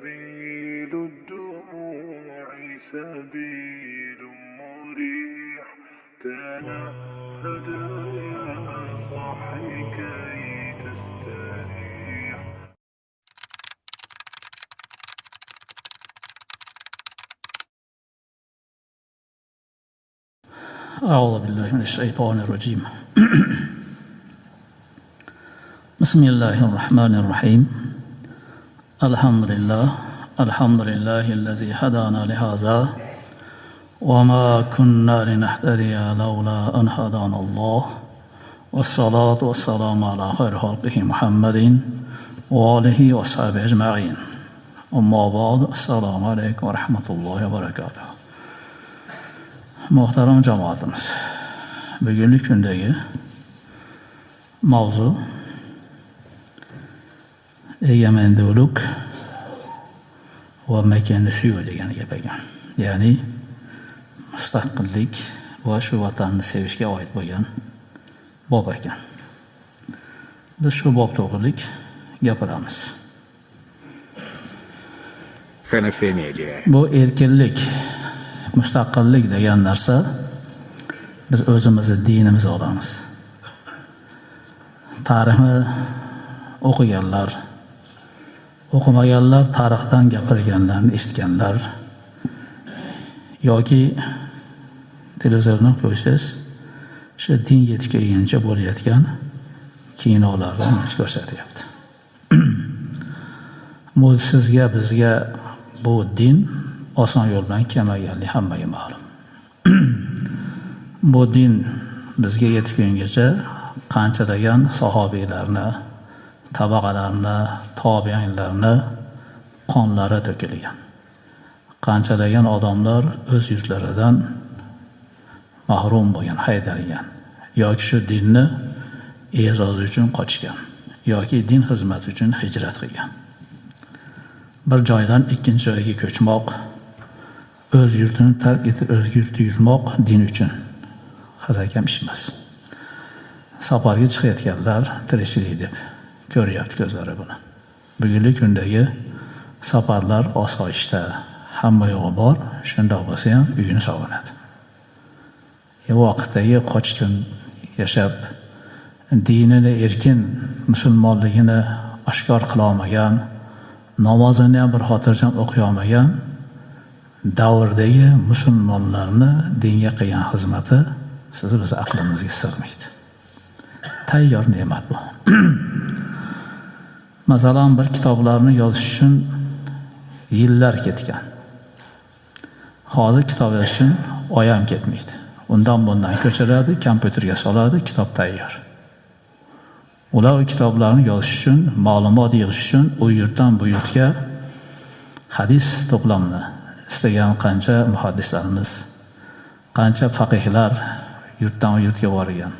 سبيل الدموع سبيل مريح تنهد يا صاحي كي تستريح. أعوذ بالله من الشيطان الرجيم. بسم الله الرحمن الرحيم. الحمد لله، الحمد لله الذي هدانا لهذا وما كنا لنهتدي لولا أن هدانا الله، والصلاة والسلام على خير خلقه محمد وآله وأصحابه أجمعين. أما بعد، السلام عليكم ورحمة الله وبركاته. Muhtaram jamoatimiz, bugungi kundagi mavzu egemenlik va makonni suyu degan gap ekan. Ya'ni mustaqillik va shu vatanni sevishga oid bo'lgan bob ekan. Biz shu bob to'g'rilik gapiramiz. Bu erkinlik, mustaqillik degan narsa biz o'zimizni dinimizni olamiz. Tarixni o'qiganlar, o'qimaganlar, tarixdan gapirganlarni eshitganlar yoki televizorni qo'ysangiz, shu din yetib kelguncha bo'layotgan kinolarni ko'rsatyapti. Bu sizga, bizga bu din oson yo'l bilan kelmaganligi hammaga ma'lum. Bu din bizga yetib kelgungacha qanchalagan sahobiylarni, tabaqalarni, tobiinlarni qonlari to'kilgan. Qanchalagan odamlar o'z yurtlaridan mahrum bo'lgan, haydalgan yoki shu dinni e'zozi uchun qochgan yoki din xizmati uchun hijrat qilgan. Bir joydan ikkinchi joyga ko'chmoq, o'z yurtini tark etib o'zga yurtga yurmoq din uchun hazilkam ish emas. Safarga chiqayotganlar tirikchilik deb ko'ryapti ko'zlari buni. Bugungi kundagi safarlar osoyishta, hamma yo'g'i bor, shundoq bo'lsa ham uyini sog'inadi. Vaqtdagi qochqin yashab, dinini erkin, musulmonligini oshkor qila olmagan, namozini ham bir xotirjam o'qiy olmagan davrdagi musulmonlarni dinga qilgan xizmati sizni biz aqlimizga sig'maydi. Tayyor ne'mat bu. Masalan, bir kitoblarni yozish uchun yillar ketgan. Hozir kitob yozish uchun oy ham ketmaydi. Undan bundan ko'chiradi, kompyuterga soladi, kitob tayyor. Ular u kitoblarni yozish uchun, ma'lumot yig'ish uchun u yurtdan bu yurtga hadis to'plamini istagan qancha muhaddislarimiz, qancha faqihlar yurtdan u yurtga borgan.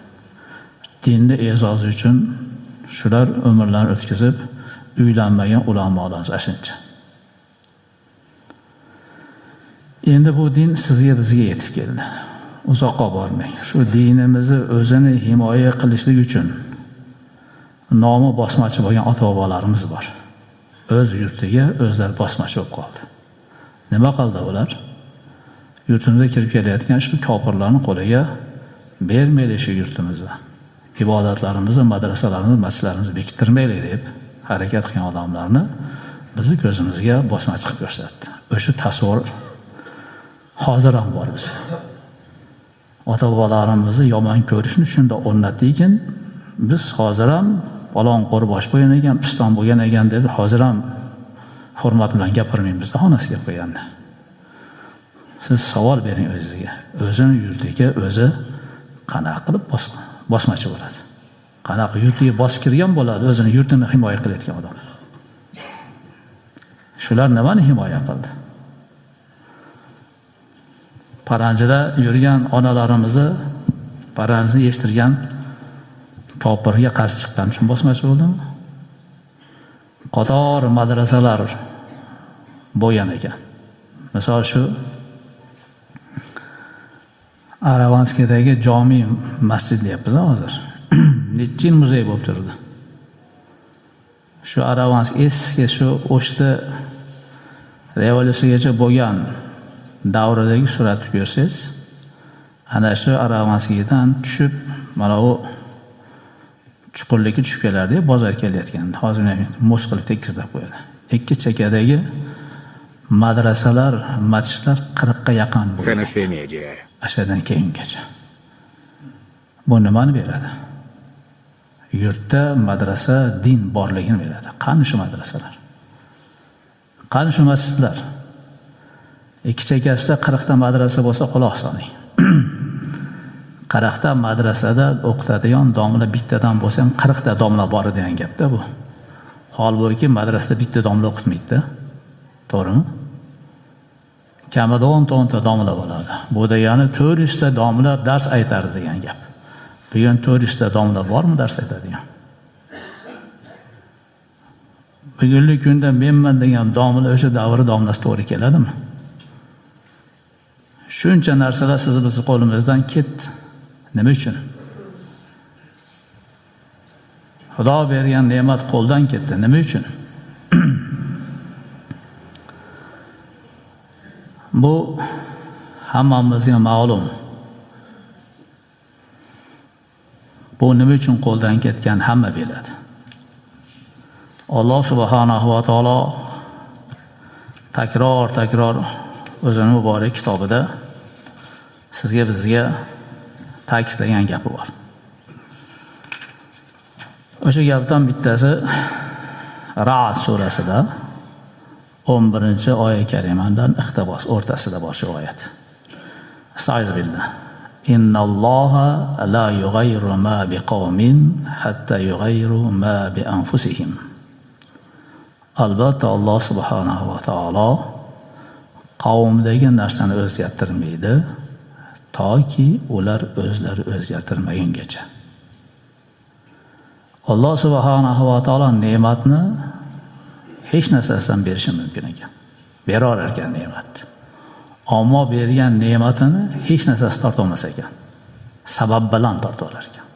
Dinni e'zozi uchun shular umrlarini o'tkazib uylanmagan ulamolar ashuncha. Endi bu din sizga, bizga yetib keldi. Uzoqqa bormang. Shu dinimizni o'zini himoya qilishlik uchun nomi bosmachi bo'lgan ota-bobolarimiz bor. O'z yurtiga o'zlari bosmachi bo'lib qoldi. Nima qildi ular? Yurtimizga kirib kelayotgan shu kofirlarning qo'liga bermaylik shu yurtimizni. Ibodatlarimizni, madrasalarimizni, masjidlarimizni bekittirmaylik deb harakat qilgan odamlarni bizni ko'zimizga bosmachi qilib ko'rsatdi. O'sha tasavvur hozir ham bor bizda. Ota-bobolarimizni yomon ko'rishni shunda o'rnatdiki, biz hozir ham falon qo'rbosh bo'lgan ekan, piston bo'lgan ekan deb hozir ham hurmat bilan gapirmaymiz, xonasiga qo'yganni. Siz savol bering o'zingizga. O'zini yurtiga o'zi qanaqa qilib bosmachi bo'ladi? Qanaqa yurtiga bosib kirgan bo'ladi, o'zini yurtini himoya qilayotgan odam. Shular nimani himoya qildi? Paranjida yurgan onalarimizni paranjini yechtirgan kofirga qarshi chiqqan uchun bosmachi bo'ldimi? Qator madrasalar bo'lgan ekan. Misol shu Aravanskidagi jomi masjid deyapmiz hozir. Necha yil muzey bo'lib turdi. Shu Aravansk eski shu O'shda Revolyutsiyagacha bo'lgan davridagi suratni ko'rsangiz, ana shu aravasidan tushib, mana u chuqurlikka tushib kelardi, bozor kelayotgan. Hozir mos qilib tekizlab qo'yadi. Ikki chekadagi madrasalar, masjidlar 40 ga yaqin bo'lgan. Ashadan keyingacha. Bu nimani beradi? Yurtda madrasa, din borligini beradi. Qani shu madrasalar? Qani shu masjidlar? Ikki chekasida 40 ta madrasa bo'lsa, quloq soling. 40 ta madrasada o'qitadigan domla bittadan bo'lsa ham 40 ta domla bor degan gapda bu. Holbuki madrasada bitta domla o'qitmaydi-da. To'g'rimi? Kamida 10 ta domla bo'ladi. Bu degani 400 ta domla dars aytardi degan gap. Bugun 400 ta domla bormi dars aytadigan? Bugungi kunda menman degan domla o'sha davr domlasi to'g'ri keladimi? Shuncha narsalar siz bizni qo'limizdan ketdi. Nima uchun? Xudo bergan ne'mat qo'ldan ketdi. Nima uchun? Bu hammamizga ma'lum. Bu nima uchun qo'ldan ketgan hamma biladi. Alloh subhanahu va taolo takror o'zining muborak kitobida sizga bizga ta'kidlagan gapi bor. O'sha gapdan bittasi Ra'd surasida 11-oya karimadan iqtibos o'rtasida bor shu oyat. Astaiz billah. Innalloha la yughayyiru ma biqawmin hatta yughayyiru ma bi anfusihim. Albatta Alloh subhanahu va taolo qavmdagi narsani o'zgartirmaydi toki ular o'zlari o'zgartirmagungacha. Alloh subhanahu va taolo ne'matni hech narsasidan berishi mumkin ekan. Berar ekan ne'mat. Ammo bergan ne'matini hech narsasi torta olmas ekan. Sabab bilan torta olar ekan.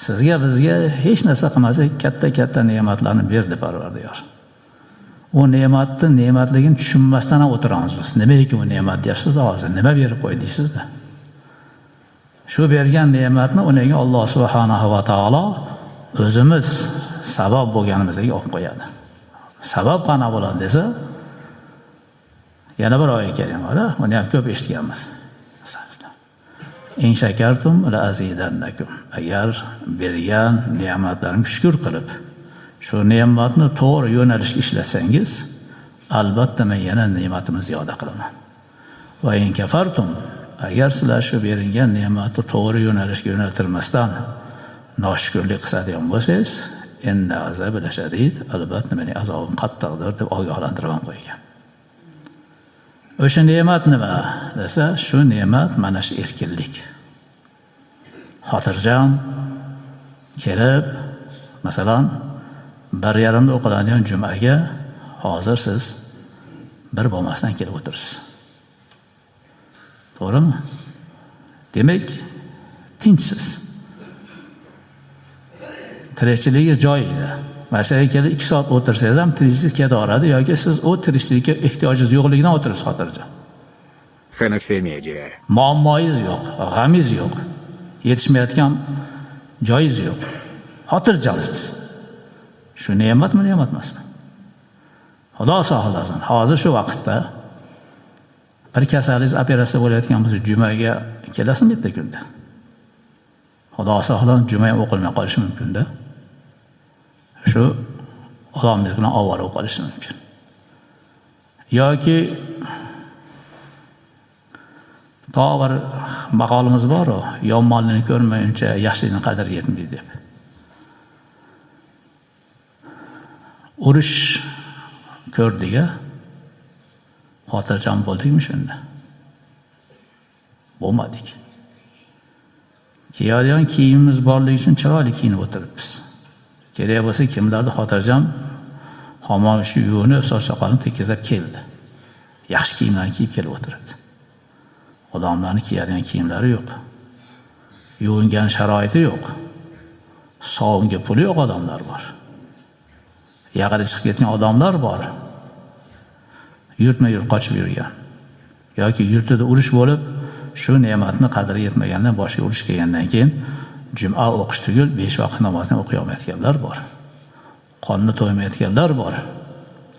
Sizga bizga hech narsa qilmasak katta-katta ne'matlarni berdi Parvardigor. U ne'matni ne'matligini tushunmasdan ham o'tiramiz biz. Nima ekan u ne'mat deyapsiz-da hozir, nima berib qo'ydi deysizda. Shu bergan ne'matni unga Alloh subhanahu va taolo o'zimiz sabab bo'lganimizga olib qo'yadi. Sabab qana bo'ladi desa, yana bir oyat karima bor, uni ham ko'p eshitganmiz. In shakartum la azidannakum. Agar bergan ne'matlarimga shukr qilib, shu ne'matni to'g'ri yo'nalishga ishlasangiz, albatta men yana ne'matimni ziyoda qilaman. Va in kafartum, agar sizlar shu berilgan ne'matni to'g'ri yo'nalishga yo'naltirmasdan noshukrlik qiladigan bo'lsangiz, inna azabi lashadid, albatta mening azobim qattiqdir deb ogohlantirib qo'ygan. O'sha ne'mat nima desa, shu ne'mat mana shu erkinlik. Xotirjam kelib, masalan, 1:30 o'qiladigan jumaga hozir siz bir bo'lmasdan kelib o'tirsiz. To'g'rimi? Demak, tinchsiz. Tirikchiligingiz joyida. Masalan, kelib 2 soat o'tirsangiz ham tirikchilik ketaveradi yoki siz u tirikchilikka ehtiyojingiz yo'qligidan o'tirasiz xotirjam. Hanafi Media. Muammoyingiz yo'q, g'amingiz yo'q, yetishmayotgan joyingiz yo'q. Xotirjamsiz. Shu ne'matmi, ne'mat emasmi? Xudo saqlasin. Hozir shu vaqtda bir kasalingiz operatsiya bo'layotgan bo'lsa, jumaga kelasizmi bitta kunda? Xudo saqlasin, juma ham o'qilmay qolishi mumkin-da. Shu odamlik bilan ovora bo'lib qolishi mumkin. Yoki to bir maqolimiz bor-ku, yomonlikni ko'rmaguncha yaxshilikni qadri yetmaydi deb. Urush ko'rdik-a, xotirjam bo'ldikmi shunda? Bo'lmadik. Kiyadigan kiyimimiz borligi uchun chiroyli kiyinib o'tiribmiz. Kerak bo'lsa kimlardir xotirjam hammom shu yuvinib, soch soqolini tekizlab keldi. Yaxshi kiyimlarni kiyib kelib o'tiribdi. Odamlarning kiyadigan kiyimlari yo'q. Yuvingan sharoiti yo'q. Sovunga puli yo'q odamlar bor. Yag'iri chiqib ketgan odamlar bor. Yurtma-yurt qochib yurgan yoki yurtida urush bo'lib, shu ne'matni qadri yetmagandan boshqa urush kelgandan keyin juma o'qish tugul 5 vaqt namozni o'qiy olmayotganlar bor. Qonni to'ymayotganlar bor.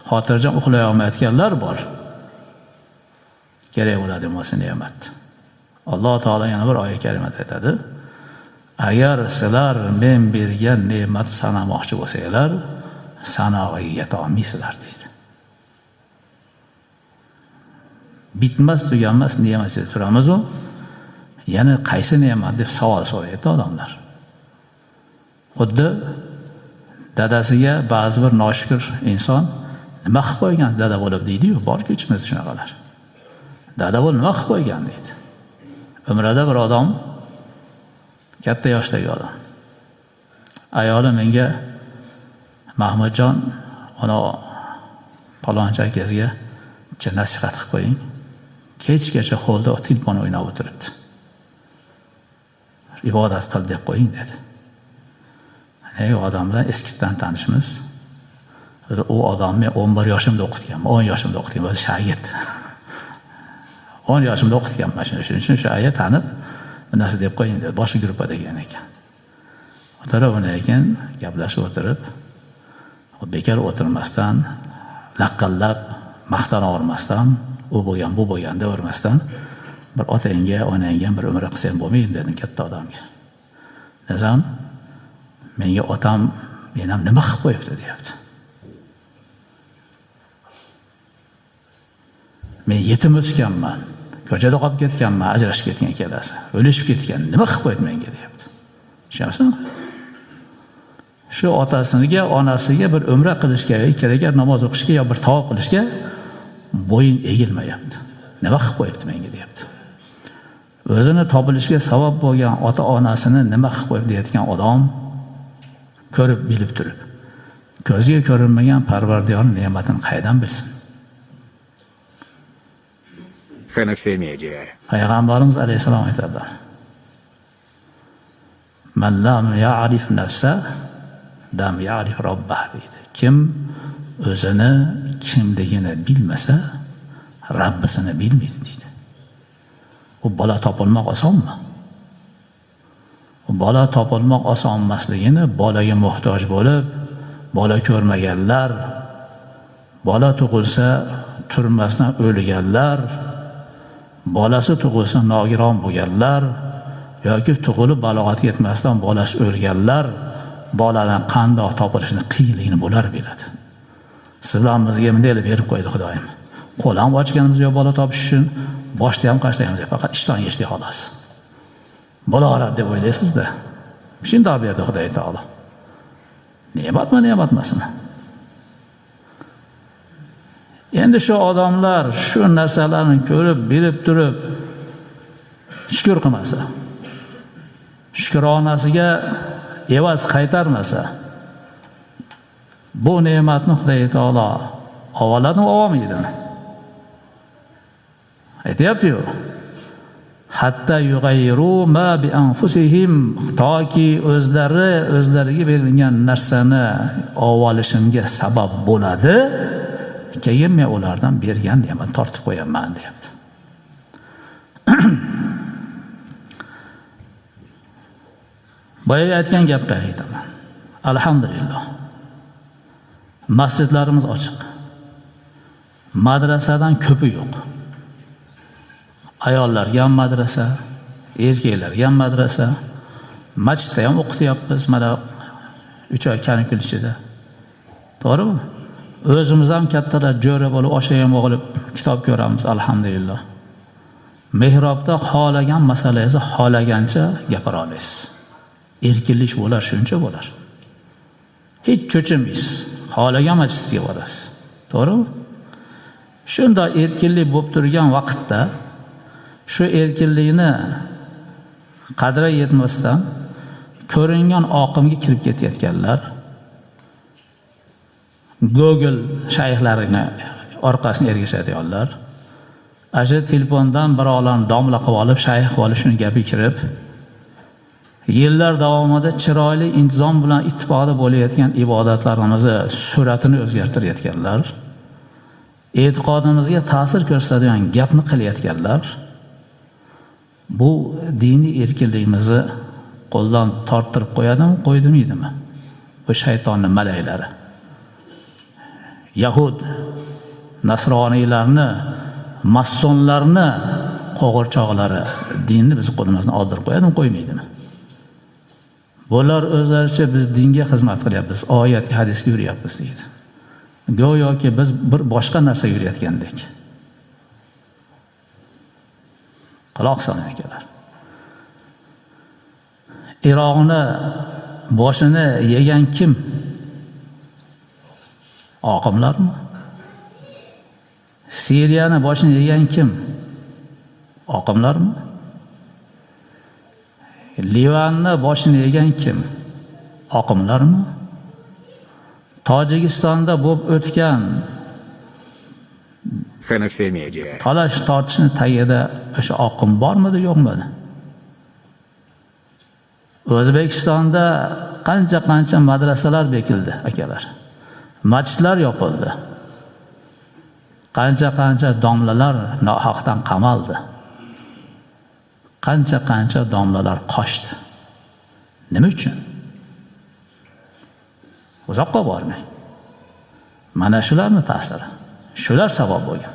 Xotirjam uxlay olmayotganlar bor. Kerak bo'ladi bo'lsa ne'mat. Alloh taolo yana bir oyat karimada aytadi: agar sizlar men bergan ne'mat sanamoqchi bo'lsanglar, sanog'iga yeta olmaysizlar deydi. Bitmas tuganmas ne'matda turamiz u. Yana qaysi ne'mat deb savol so'raydi odamlar. Xuddi dadasiga ba'zi bir noshukur inson nima qilib qo'ygan dada bo'lib deydi-yu, borku ichimizda shunaqalar. Dada bo'lib nima qilib qo'ygan deydi. Umrada bir odam, katta yoshdagi odam. Ayoli menga Mahmudjon, ana palonchi akasiga nasihat qilib qo'ying. Kechgacha qo'lda telefon o'ynab o'tiribdi. Ibodat qil deb qo'ying dedi. Ey odam bilan eskitdan tanishmiz. U odamni 11 yoshimda o'qitganman, 10 yoshimda o'qitganman, o'zi shagird. 10 yoshimda o'qitganman, shuning uchun shu aya tanib, bir narsa deb qo'ying dedi. Boshqa gruppa degan ekan. O'tirib undan keyin gaplashib o'tirib, bekor o'tirmasdan, laqillab, maqtanavermasdan, u bo'lgan, bu bo'lgan deyavermasdan bir otangga, onangga bir umra qilsang bo'lmaydi dedim katta odamga. Desam, menga otam men ham nima qilib qo'yibdi deyapti. Men yetim o'sganman, ko'chada qolib ketganman, ajrashib ketgan ikkalasi, o'lishib ketgan, nima qilib qo'ydi menga deyapti. Tushunyapsizmi? Shu otasiga, onasiga bir umra qilishga, ikki rakat namoz o'qishga yo bir tavof qilishga bo'yin egilmayapti. Nima qilib qo'yibdi menga deyapti. O'zini topilishiga sabab bo'lgan ota-onasini nima qilib qo'yibdi deyotgan odam ko'rib bilib turib, ko'ziga ko'rinmagan Parvardigorning ne'matini qaydan bilsin? Hanafi Media. Payg'ambarimiz alayhissalom aytadilar: Man lam ya'rif nafsa lam ya'rif robbah deydi. Kim o'zini kimligini bilmasa, Rabbisini bilmaydi deydi. U bola topilmoq osonmi? U bola topilmoq oson emasligini bolaga muhtoj bo'lib, bola ko'rmaganlar, bola tug'ilsa turmasdan o'lganlar, bolasi tug'ilsa nogiron bo'lganlar yoki tug'ilib balog'atga yetmasdan bolasi o'lganlar bolani qandoq topilishini qiyinligini bular biladi. Sizlar bizga bunday berib qo'ydi Xudoyim. Qo'l ham ochganimiz yo'q bola topish uchun, boshda ham qashlaymiz yo'q, faqat ishton yechdik xolos. Bo'laveradi deb o'ylaysizda. Shundoq berdi Xudoy taolo. Ne'matmi, ne'matmasmi? Endi shu odamlar shu narsalarni ko'rib, bilib turib shukr qilmasa, shukronasiga evaz qaytarmasa, bu ne'matni Xudoy taolo oladimi, olmaydimi? Aytyapti-yu. Hatta yug'ayyiru ma bi anfusihim, toki o'zlari o'zlariga berilgan narsani olishimga sabab bo'ladi. Keyin men ulardan bergan ne'matni tortib qo'yaman deyapti. Boya aytgan gapga aytaman. Alhamdulillah. Masjidlarimiz ochiq. Madrasadan ko'pi yo'q. Ayollarga ham madrasa, erkaklarga ham madrasa. Masjidda ham o'qityapmiz mana 3 oy kanikul ichida. To'g'rimi? O'zimiz ham kattalar jo'ra bo'lib, oshagan bo'lib kitob ko'ramiz, alhamdulillah. Mehrobda xohlagan masalangizni xohlagancha gapira olasiz. Erkinlik bo'lar, shuncha bo'lar. Hech cho'chimaysiz. Xohlagan masjidga borasiz. To'g'rimi? Shunday erkinlik bo'lib turgan vaqtda shu erkinlikni qadriga yetmasdan ko'ringan oqimga kirib ketayotganlar Google shayxlarini orqasini ergashadiganlar, asha telefondan birovlarni domla qilib olib, shayx qilib olib, shuni gapiga kirib, yillar davomida chiroyli intizom bilan ittifoqda bo'layotgan ibodatlarimizni suratini o'zgartirayotganlar, E'tiqodimizga ta'sir ko'rsatadigan gapni qilayotganlar bu diniy erkinligimizni qo'ldan torttirib qo'yadimi, qo'ydirmaydimi? Bu shaytonning malaylari. Yahud, nasroniylarni, massonlarni qo'g'irchoqlari dinni biz qo'limizdan oldirib qo'yadimi, qo'ymaydimi? Bular o'zlaricha biz dinga xizmat qilyapmiz, oyatga, hadisga yuryapmiz deydi. Go'yoki biz bir boshqa narsaga yurayotgandek. Quloq soling akalar. Iroqni boshini yegan kim? Oqimlarmi? Siriyani boshini yegan kim? Oqimlarmi? Livanni boshini yegan kim? Oqimlarmi? Tojikistonda bo'lib o'tgan Hanafi Media talash tortishni tagida o'sha oqim bormidi, yo'qmidi? O'zbekistonda qancha-qancha madrasalar bekildi, akalar. Masjidlar yopildi. Qancha-qancha domlalar nohaqdan qamaldi. Qancha-qancha domlalar qochdi. Nima uchun? Uzoqqa bormang. Mana shularning ta'siri. Shular sabab bo'lgan.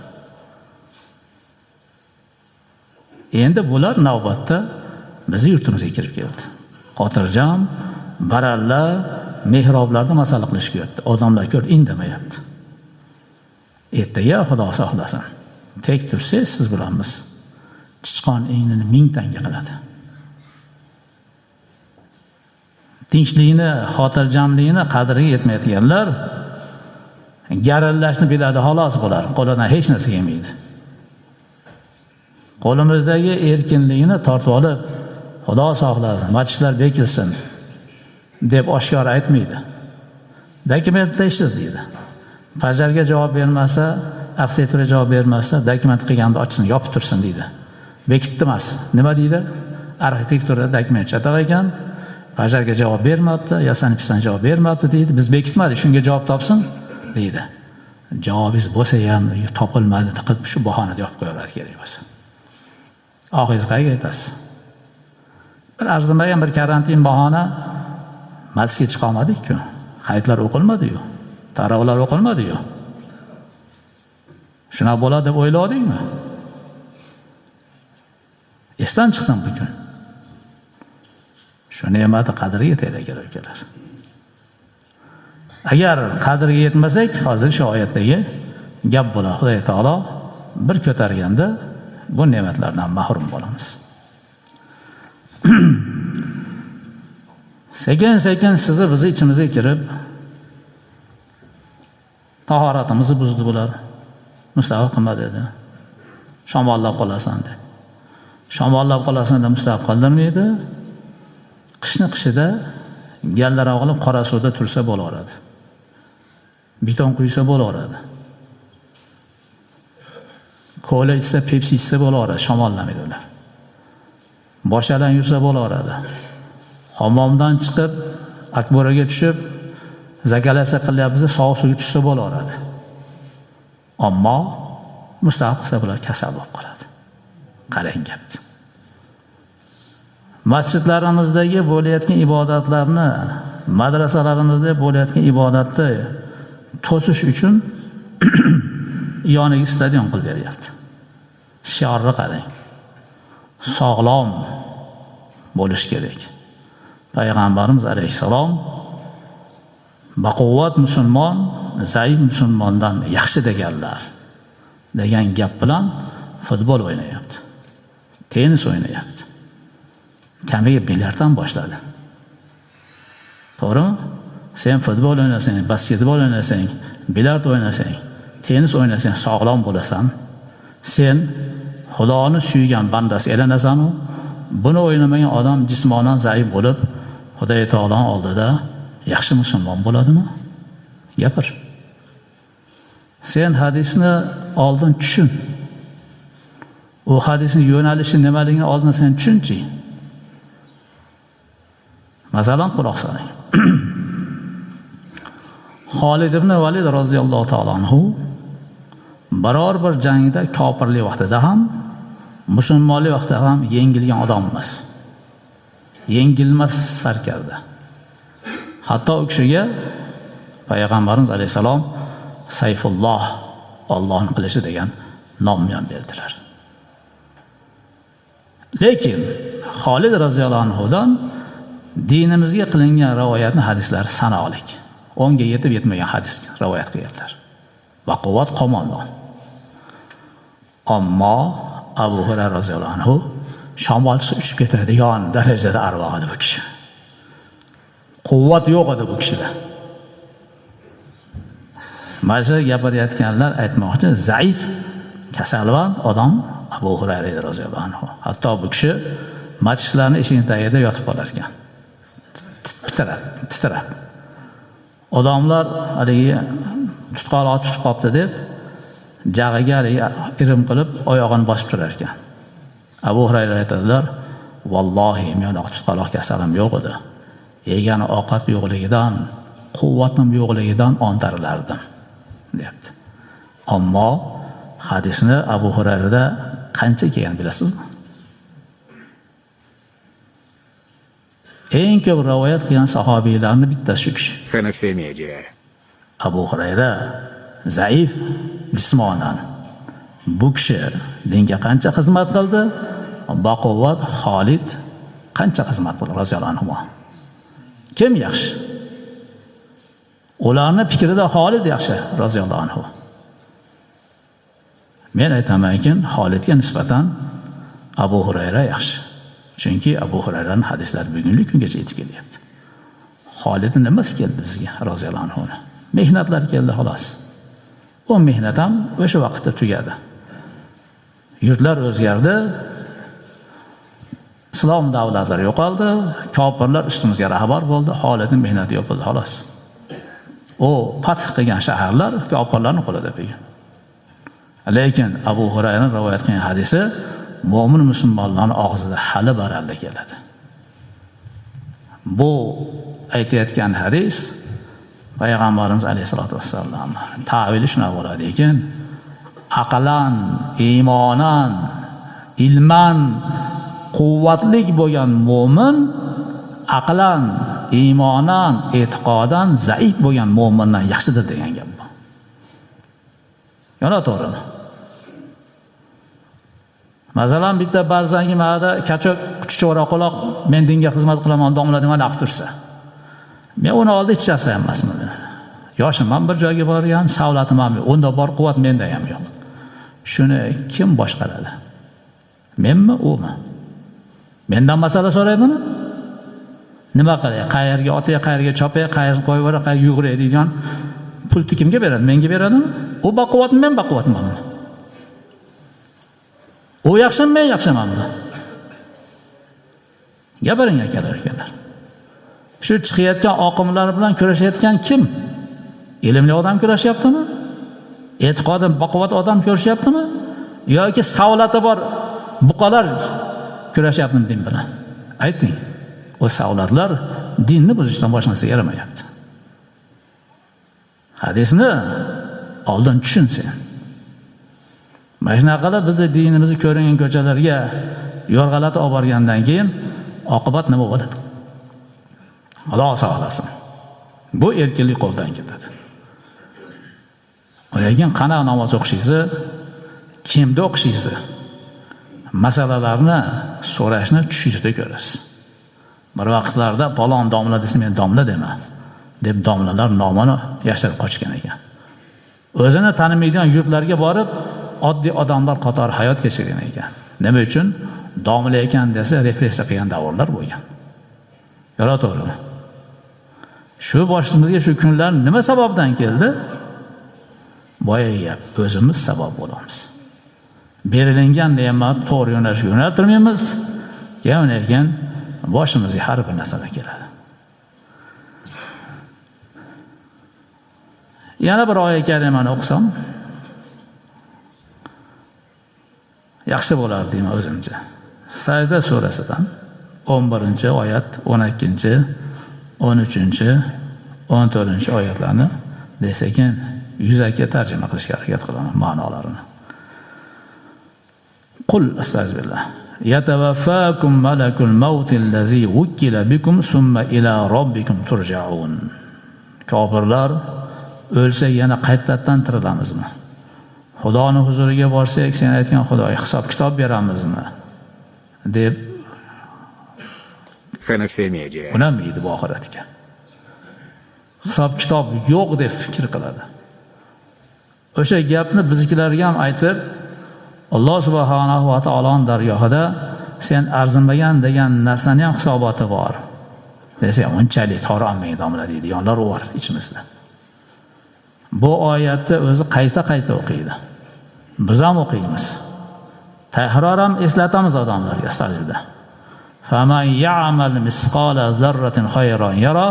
Endi bular navbatda bizni yurtimizga kirib keldi. Xotirjam, baralla mehroblarda masala qilishga yotdi. Odamlar ko'rib indamayapti. Ertaga Xudo saqlasin. Tek tursangiz siz bilamiz. Chichqon egnini 1000 tanga qiladi. Tinchlikni, xotirjamlikni qadriga yetmayotganlar garallashni biladi xolos bular. Qo'lidan hech narsa kelmaydi. Qo'limizdagi erkinlikni tortib olib, Xudo saqlasin, masjidlar bekilsin deb oshkor aytmaydi. Dokumentlashtir deydi. Fajarga javob bermasa, arxitektura javob bermasa, dokument qilganda ochsin, yopib tursin deydi. Bekitdi emas. Nima deydi? Arxitektura dokument chatoq ekan, fajarga javob bermabdi, yasanib-pisan javob bermabdi deydi. Biz bekitmadik, shunga javob topsin deydi. Javobingiz bo'lsa ham topilmadi qilib shu bahonada yopib qo'yaveradi kerak bo'lsa. Oxingiz qayerga aytasiz? Bir arzimagan bir karantin bahona masjidga chiqa olmadik-ku. Hayitlar o'qilmadi-yu, tarovlar o'qilmadi-yu. Shunaqa bo'ladi deb o'yladingmi? Esdan chiqdim bu kun. Shu ne'matni qadriga yetaylik akalar. Agar qadriga yetmasak, hozir shu oyatdagi gap bo'ladi. Xudo taolo bir ko'targanda bu ne'matlardan mahrum bo'lamiz. Sekin-sekin sizni bizni ichimizga kirib tahoratimizni buzdi bular. Mustahab qilma dedi. Shamollab qolasan deb. Shamollab qolasan deb mustahab qildirmaydi. Qishni qishida galdara qilib qora suvda tursa bo'laveradi. Beton quysa bo'laveradi. Kola ichsa, Pepsi ichsa bo'laveradi, shamollamaydi ular. Boshalan yursa bo'laveradi. Hammomdan chiqib, akboraga tushib, zakalasa qilyapmiz, sovuq suvga tushsa bo'laveradi. Ammo mustahab qilsa bular kasal bo'lib qoladi. Qarang gapni. Masjidlarimizdagi bo'layotgan ibodatlarni, madrasalarimizda bo'layotgan ibodatni to'sish uchun yoniga stadion qilib beryapti. Shiorni qarang. Sog'lom bo'lish kerak. Payg'ambarimiz alayhissalom baquvvat musulmon zaif musulmondan yaxshi deganlar degan gap bilan futbol o'ynayapti. Tennis o'ynayapti. Kamiga bilyarddan boshladi. To'g'rimi? Sen futbol o'ynasang, basketbol o'ynasang, bilyard o'ynasang, tennis o'ynasang sog'lom bo'lasan. Sen Xudoni suygan bandasi aylanasan. Buni o'ynamagan odam jismonan zaif bo'lib, Xudo taoloning oldida yaxshi musulmon bo'ladimi? Gapir. Sen hadisni oldin tushun. U hadisning yo'nalishi nimaligini oldin sen tushunchi. Masalan, quloq soling. Xolid ibn Valid roziyallohu taolo anhu Biror bir jangda kofirlik vaqtida ham, musulmonlik vaqtida ham yengilgan odam emas. Yengilmas sarkarda. Hatto u kishiga Payg'ambarimiz alayhisalom Sayfulloh, Allohning qilichi degan nomni ham berdilar. Lekin Xolid roziyallohu anhudan dinimizga qilingan rivoyatni hadislar sanoqlik. 10 ga yetib yetmagan hadis rivoyat qilganlar. Va quvvat qo'mondon. Ammo Abu Hurayra roziyallohu anhu shamol uchib ketadigan darajada arvoh edi bu kishi. Quvvat yo'q edi bu kishida. Mana shu gapirayotganlar aytmoqchi, zaif, kasalvand odam Abu Hurayra roziyallohu anhu. Hatto bu kishi masjidlarning eshigining tagida yotib qolar ekan. Titrab, titrab. Odamlar haligi tutqaloq tutib qopti deb jag'iga haligi irim qilib oyog'ini bosib turar ekan. Abu Hurayra aytadilar: "Vallohi men tutqaloq kasalim yo'q edi. Yegan ovqat yo'qligidan, quvvatim yo'qligidan ontarilardim", deyapti. Ammo hadisni Abu Hurayrada qancha kelgan bilasizmi? Eng ko'p rivoyat qilgan sahobiylarning bittasi shu kishi. Hanafi Media. Abu Hurayra zaif jismonan. Bu kishi dinga qancha xizmat qildi? Baquvvat Xolid qancha xizmat qildi roziyallohu anhu. Kim yaxshi? Ularning fikrida Xolid yaxshi roziyallohu anhu. Men aytamanki, Xolidga nisbatan Abu Hurayra yaxshi. Chunki Abu Hurayraning hadislari bugungi kungacha yetib kelyapti. Xolidning nimasi keldi bizga roziyallohu anhu? Mehnatlar keldi xolos. U mehnat ham o'sha vaqtda tugadi. Yurtlar o'zgardi. Islom davlatlari yo'qoldi, kofirlar ustimizga rahbar bo'ldi, Xolidning mehnati yo'q bo'ldi xolos. U fath qilgan shaharlar kofirlarning qo'lida bugun. Lekin Abu Hurayra rivoyat qilgan hadisi mo'min musulmonlarning og'zida hali baralla keladi. Bu aytayotgan hadis Payg'ambarimiz alayhisolatu vassalom ta'vili shunaqa bo'ladi ekan, aqlan, iymonan, ilman quvvatli bo'lgan mo'min aqlan, iymonan, e'tiqodan zaif bo'lgan mo'mindan yaxshidir degan gap bu. Yana to'g'rimi? Masalan, bitta barzangi ma'da kachok kuchcho'ra quloq men dinga xizmat qilaman domla degan aql tursa. Men uni oldi hech narsa ham emasman. Yoshim ham bir joyga borgan, savlatim ham yo'q. Unda bor quvvat menda ham yo'q. Shuni kim boshqaradi? Menmi, umi? Mendan masala so'raydimi? Nima qilay? Qayerga otay, qayerga chopay, qayerga qo'yib yuboray, qayerga yuguray degan pulni kimga beradi? Menga beradimi? U baquvvatmi, men baquvvatmanmi? U yaxshimi, men yaxshimanmi? Gapiring akalar, akalar. Shu chiqayotgan oqimlar bilan kurashayotgan kim? Ilmli odam kurashyaptimi? E'tiqodi baquvvat odam kurashyaptimi? Yoki savlati bor buqalar kurashyaptimi din bilan? Ayting. O savlatlar dinni buzishdan boshqa narsaga yaramayapti. Hadisni oldin tushunsin. Mana shunaqa qilib bizni dinimizni ko'ringan ko'chalarga yo'rg'alatib olib borgandan keyin oqibat nima bo'ladi? Xudo saqlasin. Bu erkinlik qo'ldan ketadi. Lekin qanaqa namoz o'qishingizni, kimda o'qishingizni, masalalarni so'rashni tushishda ko'rasiz. Bir vaqtlarda falon domla desa men domla dema deb domlalar nomini yashirib qochgan ekan. O'zini tanimaydigan yurtlarga borib oddiy odamlar qatori hayot kechirgan ekan. Nima uchun? Domla ekan desa repressiya qilgan davrlar bo'lgan. Yo'q, to'g'rimi? Shu boshimizga shu kunlar nima sababdan keldi? Boya gap, o'zimiz sabab bo'lamiz. Berilingan ne'mat to'g'ri yo'nalishga yo'naltirmaymiz. Keyin boshimizga har bir narsa keladi. Yana bir oyat karimani o'qisam yaxshi bo'lardi deyman o'zimcha. Sajda surasidan 11-oyat, 12-, 13-, 14-oyatlarni desakin yuzaki tarjima qilishga harakat qilaman ma'nolarini. Qul astagfirullah. Yatawaffakum malakul mautil lazi wukkila bikum summa ila robbikum turja'un. Kofirlar o'lsa yana qaytadan tirilamizmi? Xudoning huzuriga borsak, sen aytgan Xudoga hisob kitob beramizmi? Deb Hanafi Media. Unamaydi bu oxiratga. Hisob kitob yo'q deb fikr qiladi. O'sha gapni biznikilarga ham aytib, Alloh subhanahu va taoloning dargohida sen arzimagan degan narsani ham hisoboti bor. Desa, unchalik tor olmaydi domla deydiganlar bor ichimizda. Bu oyatni o'zi qayta-qayta o'qiydi. Biz ham o'qiymiz. Takror ham eslatamiz odamlarga sajda. Faman ya'mal misqala zarratin khayran yara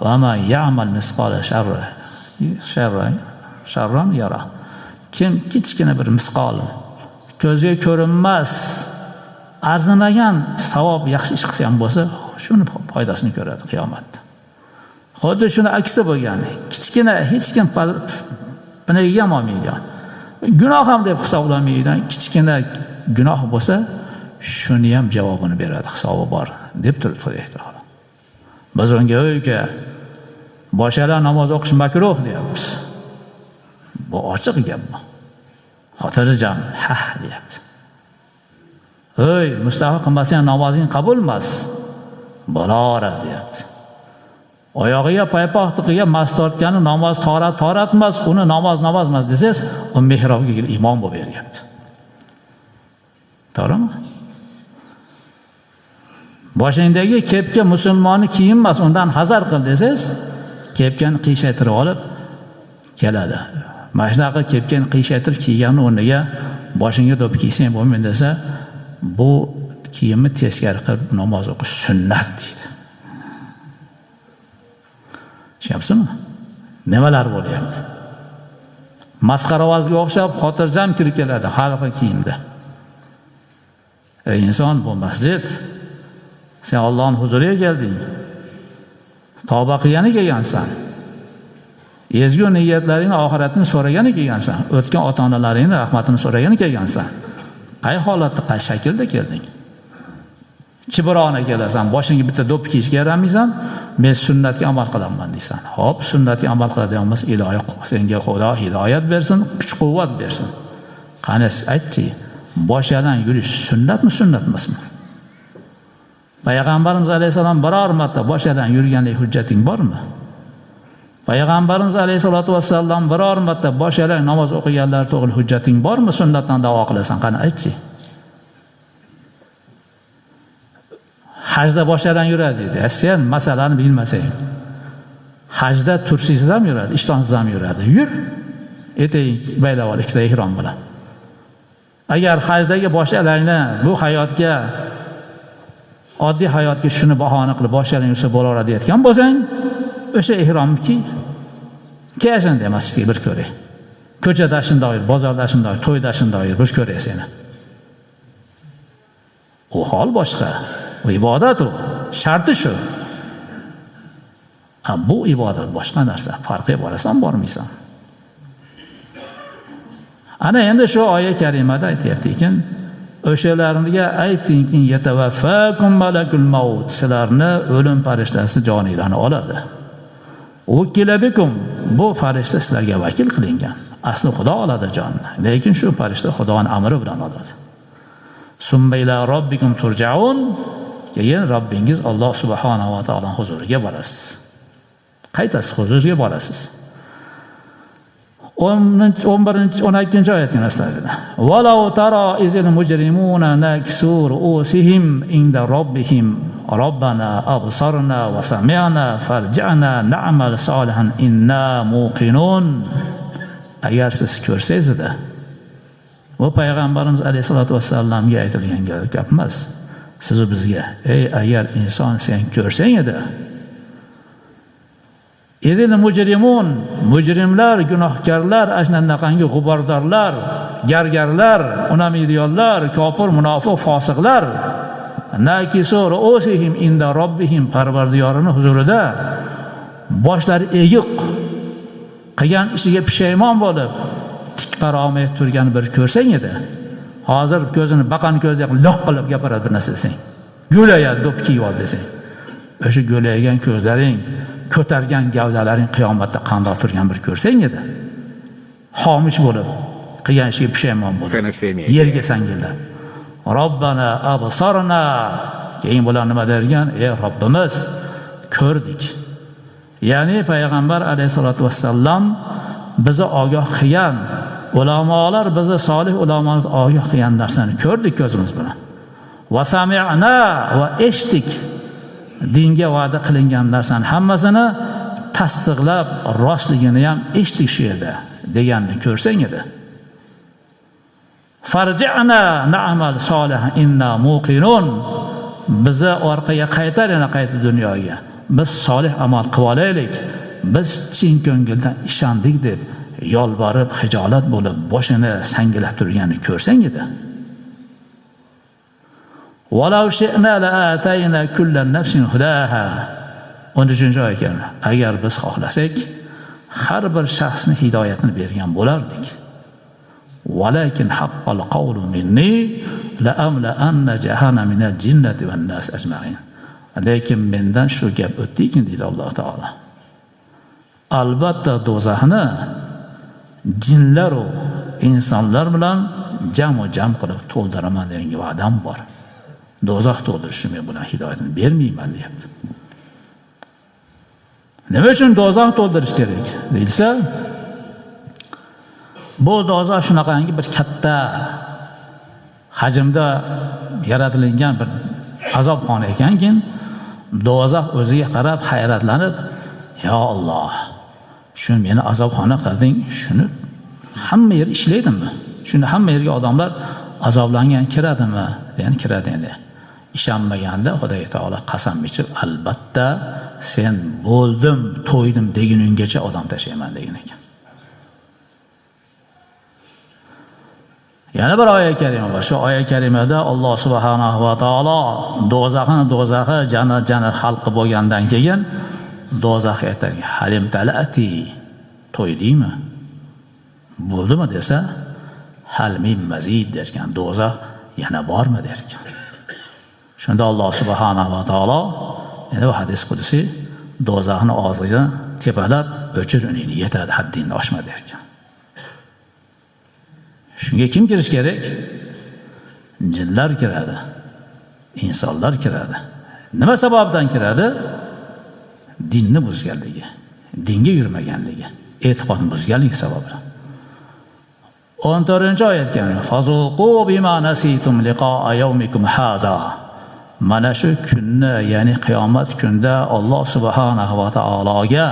va man ya'mal misqala sharran yara. Kim kichkina bir misqol ko'zga ko'rinmas arzimagan savob yaxshi ish qilsa ham bo'lsa, shuni foydasini ko'radi qiyomatda. Xuddi shuni aksi bo'lgan, kichkina hech kim piniga ham olmaydigan, gunoh ham deb hisoblamaydigan kichkina gunoh bo'lsa, shuni ham javobini beradi, hisobi bor deb turibdi Xudo taolo. Biz unga uka boshalar namoz o'qish makruh deyapmiz. Bu ochiq gap bu. Xotirjam, ha deyapti. Ey, mustahab qilmasang namozing qabul emas. Bo'laveradi deyapti. Oyog'iga paypoq tiqiga mas tortgani namoz toratmas, uni namoz emas desangiz, u mehrobga kelib imom bo'lib beryapti. To'g'rimi? Boshingdagi kepka musulmonni kiyinmas, undan hazar qil desangiz, kepkani qiyshaytirib olib keladi. Mana shunaqa kepkani qiyshaytirib kiyganni o'rniga boshingga do'ppi kiysang bo'lmaydi desa, bu kiyimni teskari qilib namoz o'qish sunnat deydi. Tushunyapsizmi? Nimalar bo'lyapti? Masxaravozga o'xshab xotirjam kirib keladi har xil kiyimda. Ey inson, bu masjid. Sen Allohning huzuriga kelding. Tavba qilgani kelgansan. Ezgu niyatlaringni, oxiratini so'ragani kelgansan. O'tgan ota-onalaringning rahmatini so'ragani kelgansan. Qay holatda, qay shaklda kelding? Kibrona kelasan, boshingga bitta do'ppi kiyishga yaramaysan, men sunnatga amal qilaman deysan. Xo'p, sunnatga amal qiladigan bo'lsa, ilohi senga Xudo hidoyat bersin, kuch-quvvat bersin. Qani aytchi, bosh yalang yurish sunnatmi, sunnat emasmi? Payg'ambarimiz alayhisalom biror marta bosh yalang yurganlik hujjating bormi? Payg'ambarimiz alayhisolatu vassalom biror marta bosh yalang namoz o'qiganlar to'g'ri hujjating bormi? Sunnatdan da'vo qilasan, qani aytchi. Hajda bosh yalang yuradi deydi. Sen masalani bilmasang. Hajda tursisiz ham yuradi, ishtonsiz ham yuradi. Yur. Eting baylab ol ikkita ihrom bilan. Agar hajdagi bosh yalangni bu hayotga, oddiy hayotga shuni bahona qilib bosh yalang yursa bo'laveradi deyotgan bo'lsang, o'sha ihromni kiy. Kelsin de masjidga bir ko'ray. Ko'chada shundoq yur, bozorda shundoq yur, to'yda shundoq yur, bir ko'ray seni. U hol boshqa. U ibodat u. Sharti shu. Bu ibodat boshqa narsa. Farqiga borasan, bormaysan. Ana endi shu oyat karimada aytayapti ekan, o'shalarga aytingki, yatavaffakum malakul maut, sizlarni o'lim farishtasi joninglarni oladi. Ukila bikum, bu farishta sizlarga vakil qilingan. Asli Xudo oladi jonni, lekin shu farishta Xudoning amri bilan oladi. Summa ila robbikum turja'un, keyin Robbingiz Alloh subhanahu va taoloning huzuriga borasiz. Qaytasiz, huzuriga borasiz. 11 12 oyatga naslabida. Walau tara izil mujrimuna naksu ru'usihim inda robbihim robbana absarna va sami'na farji'na na'mal salihan inna muqinun. Agar siz ko'rsangiz edi, bu payg'ambarimiz alayhisolatu vassallamga aytilgan gap emas. Siz bizga, ey agar inson sen ko'rsang edi, izil mujrimun, mujrimlar, gunohkorlar, ashnanaqangi g'ubordorlar, gargarlar, unamaydiganlar, kofir, munofiq, fosiqlar, nakisu ru'usihim inda robbihim, parvardigorini huzurida boshlari egiq, qilgan ishiga pushaymon bo'lib tik qarolmay turgan bir ko'rsang edi. Hozir ko'zini baqani ko'ziga loq qilib gapiradi bir narsa desang, go'layadi, do'ppi kiyib ol desang, o'sha go'laygan ko'zlaring, ko'targan gavdalaring qiyomatda qandoq turgan bir ko'rsang edi. Xomush bo'lib qilgan ishiga pushaymon bo'lib yerga sangillab, Robbana absarna, keyin bular nima dergan? Ey Robbimiz, ko'rdik. Ya'ni payg'ambar alayhisolatu vassallam bizni ogoh qilgan, ulamolar bizni, solih ulamolarimiz ogoh qilgan narsani ko'rdik ko'zimiz bilan. Va sami'na, va eshitdik. Dinga va'da qilingan narsani hammasini tasdiqlab rostligini ham eshitdik shu yerda deganni ko'rsang edi. Farji'na na'mal solihan inna muqinun, bizni orqaga qaytar, yana qaytib dunyoga. Biz solih amal qilib olaylik. Biz chin ko'ngildan ishondik deb yolborib, xijolat bo'lib, boshini sangilab turganini ko'rsang edi. Walau shi'na la'atayna kullan nafsin hudaha. 13-oyat ekan. Agar biz xohlasak, har bir shaxsni hidoyatini bergan bo'lardik. Walakin haqqal qawlu minni la'amla'anna jahannama minal jinnati wan nas ajma'in. Lekin mendan shu gap o'tdiki, deydi Alloh taolo. Albatta do'zaxni jinlar va insonlar bilan jam qilib to'ldiraman degan va'dam bor. Do'zax to'ldirishni men bilan hidoyatini bermayman deyapti. Nima uchun do'zax to'ldirish kerak deyilsa, bu do'zax shunaqangi bir katta hajmda yaratilgan bir azobxona ekanki, do'zax o'ziga qarab hayratlanib, "Ya Alloh, shu meni azobxona qilding, shuni hamma yer ishlaydimi? Shuni hamma yerga odamlar azoblangan kiradimi?" degan kiradi endi. Ishonmaganda Xudo taolo qasam ichib, albatta sen bo'ldim, to'ydim deguninggacha odam tashlayman degan ekan. Yana bir oyat karima bor. Shu oyat karimada Alloh subhanahu va taolo do'zaxni do'zaxi, jannat jannat xalqi bo'lgandan keyin do'zax aytadi: "Halim talati, to'ydingmi? Bo'ldimi?" desa, "Hal min mazid" derkan. Do'zax yana bormi derkan. Shunda Alloh subhanahu va taolo, yana bu hadis qudsi, do'zaxni og'ziga tepalab, o'chir uningni, yetadi, haddingni oshma derkan. Shunga kim kirish kerak? Jinlar kiradi, insonlar kiradi. Nima sababdan kiradi? Dinni buzganligi, dinga yurmaganligi, e'tiqodni buzganligi sababidan. 14-oyat kelgan. Fazuqu bima nasitum liqa'a yawmikum haza. Mana shu kunni, ya'ni qiyomat kunida Alloh subhanahu va taologa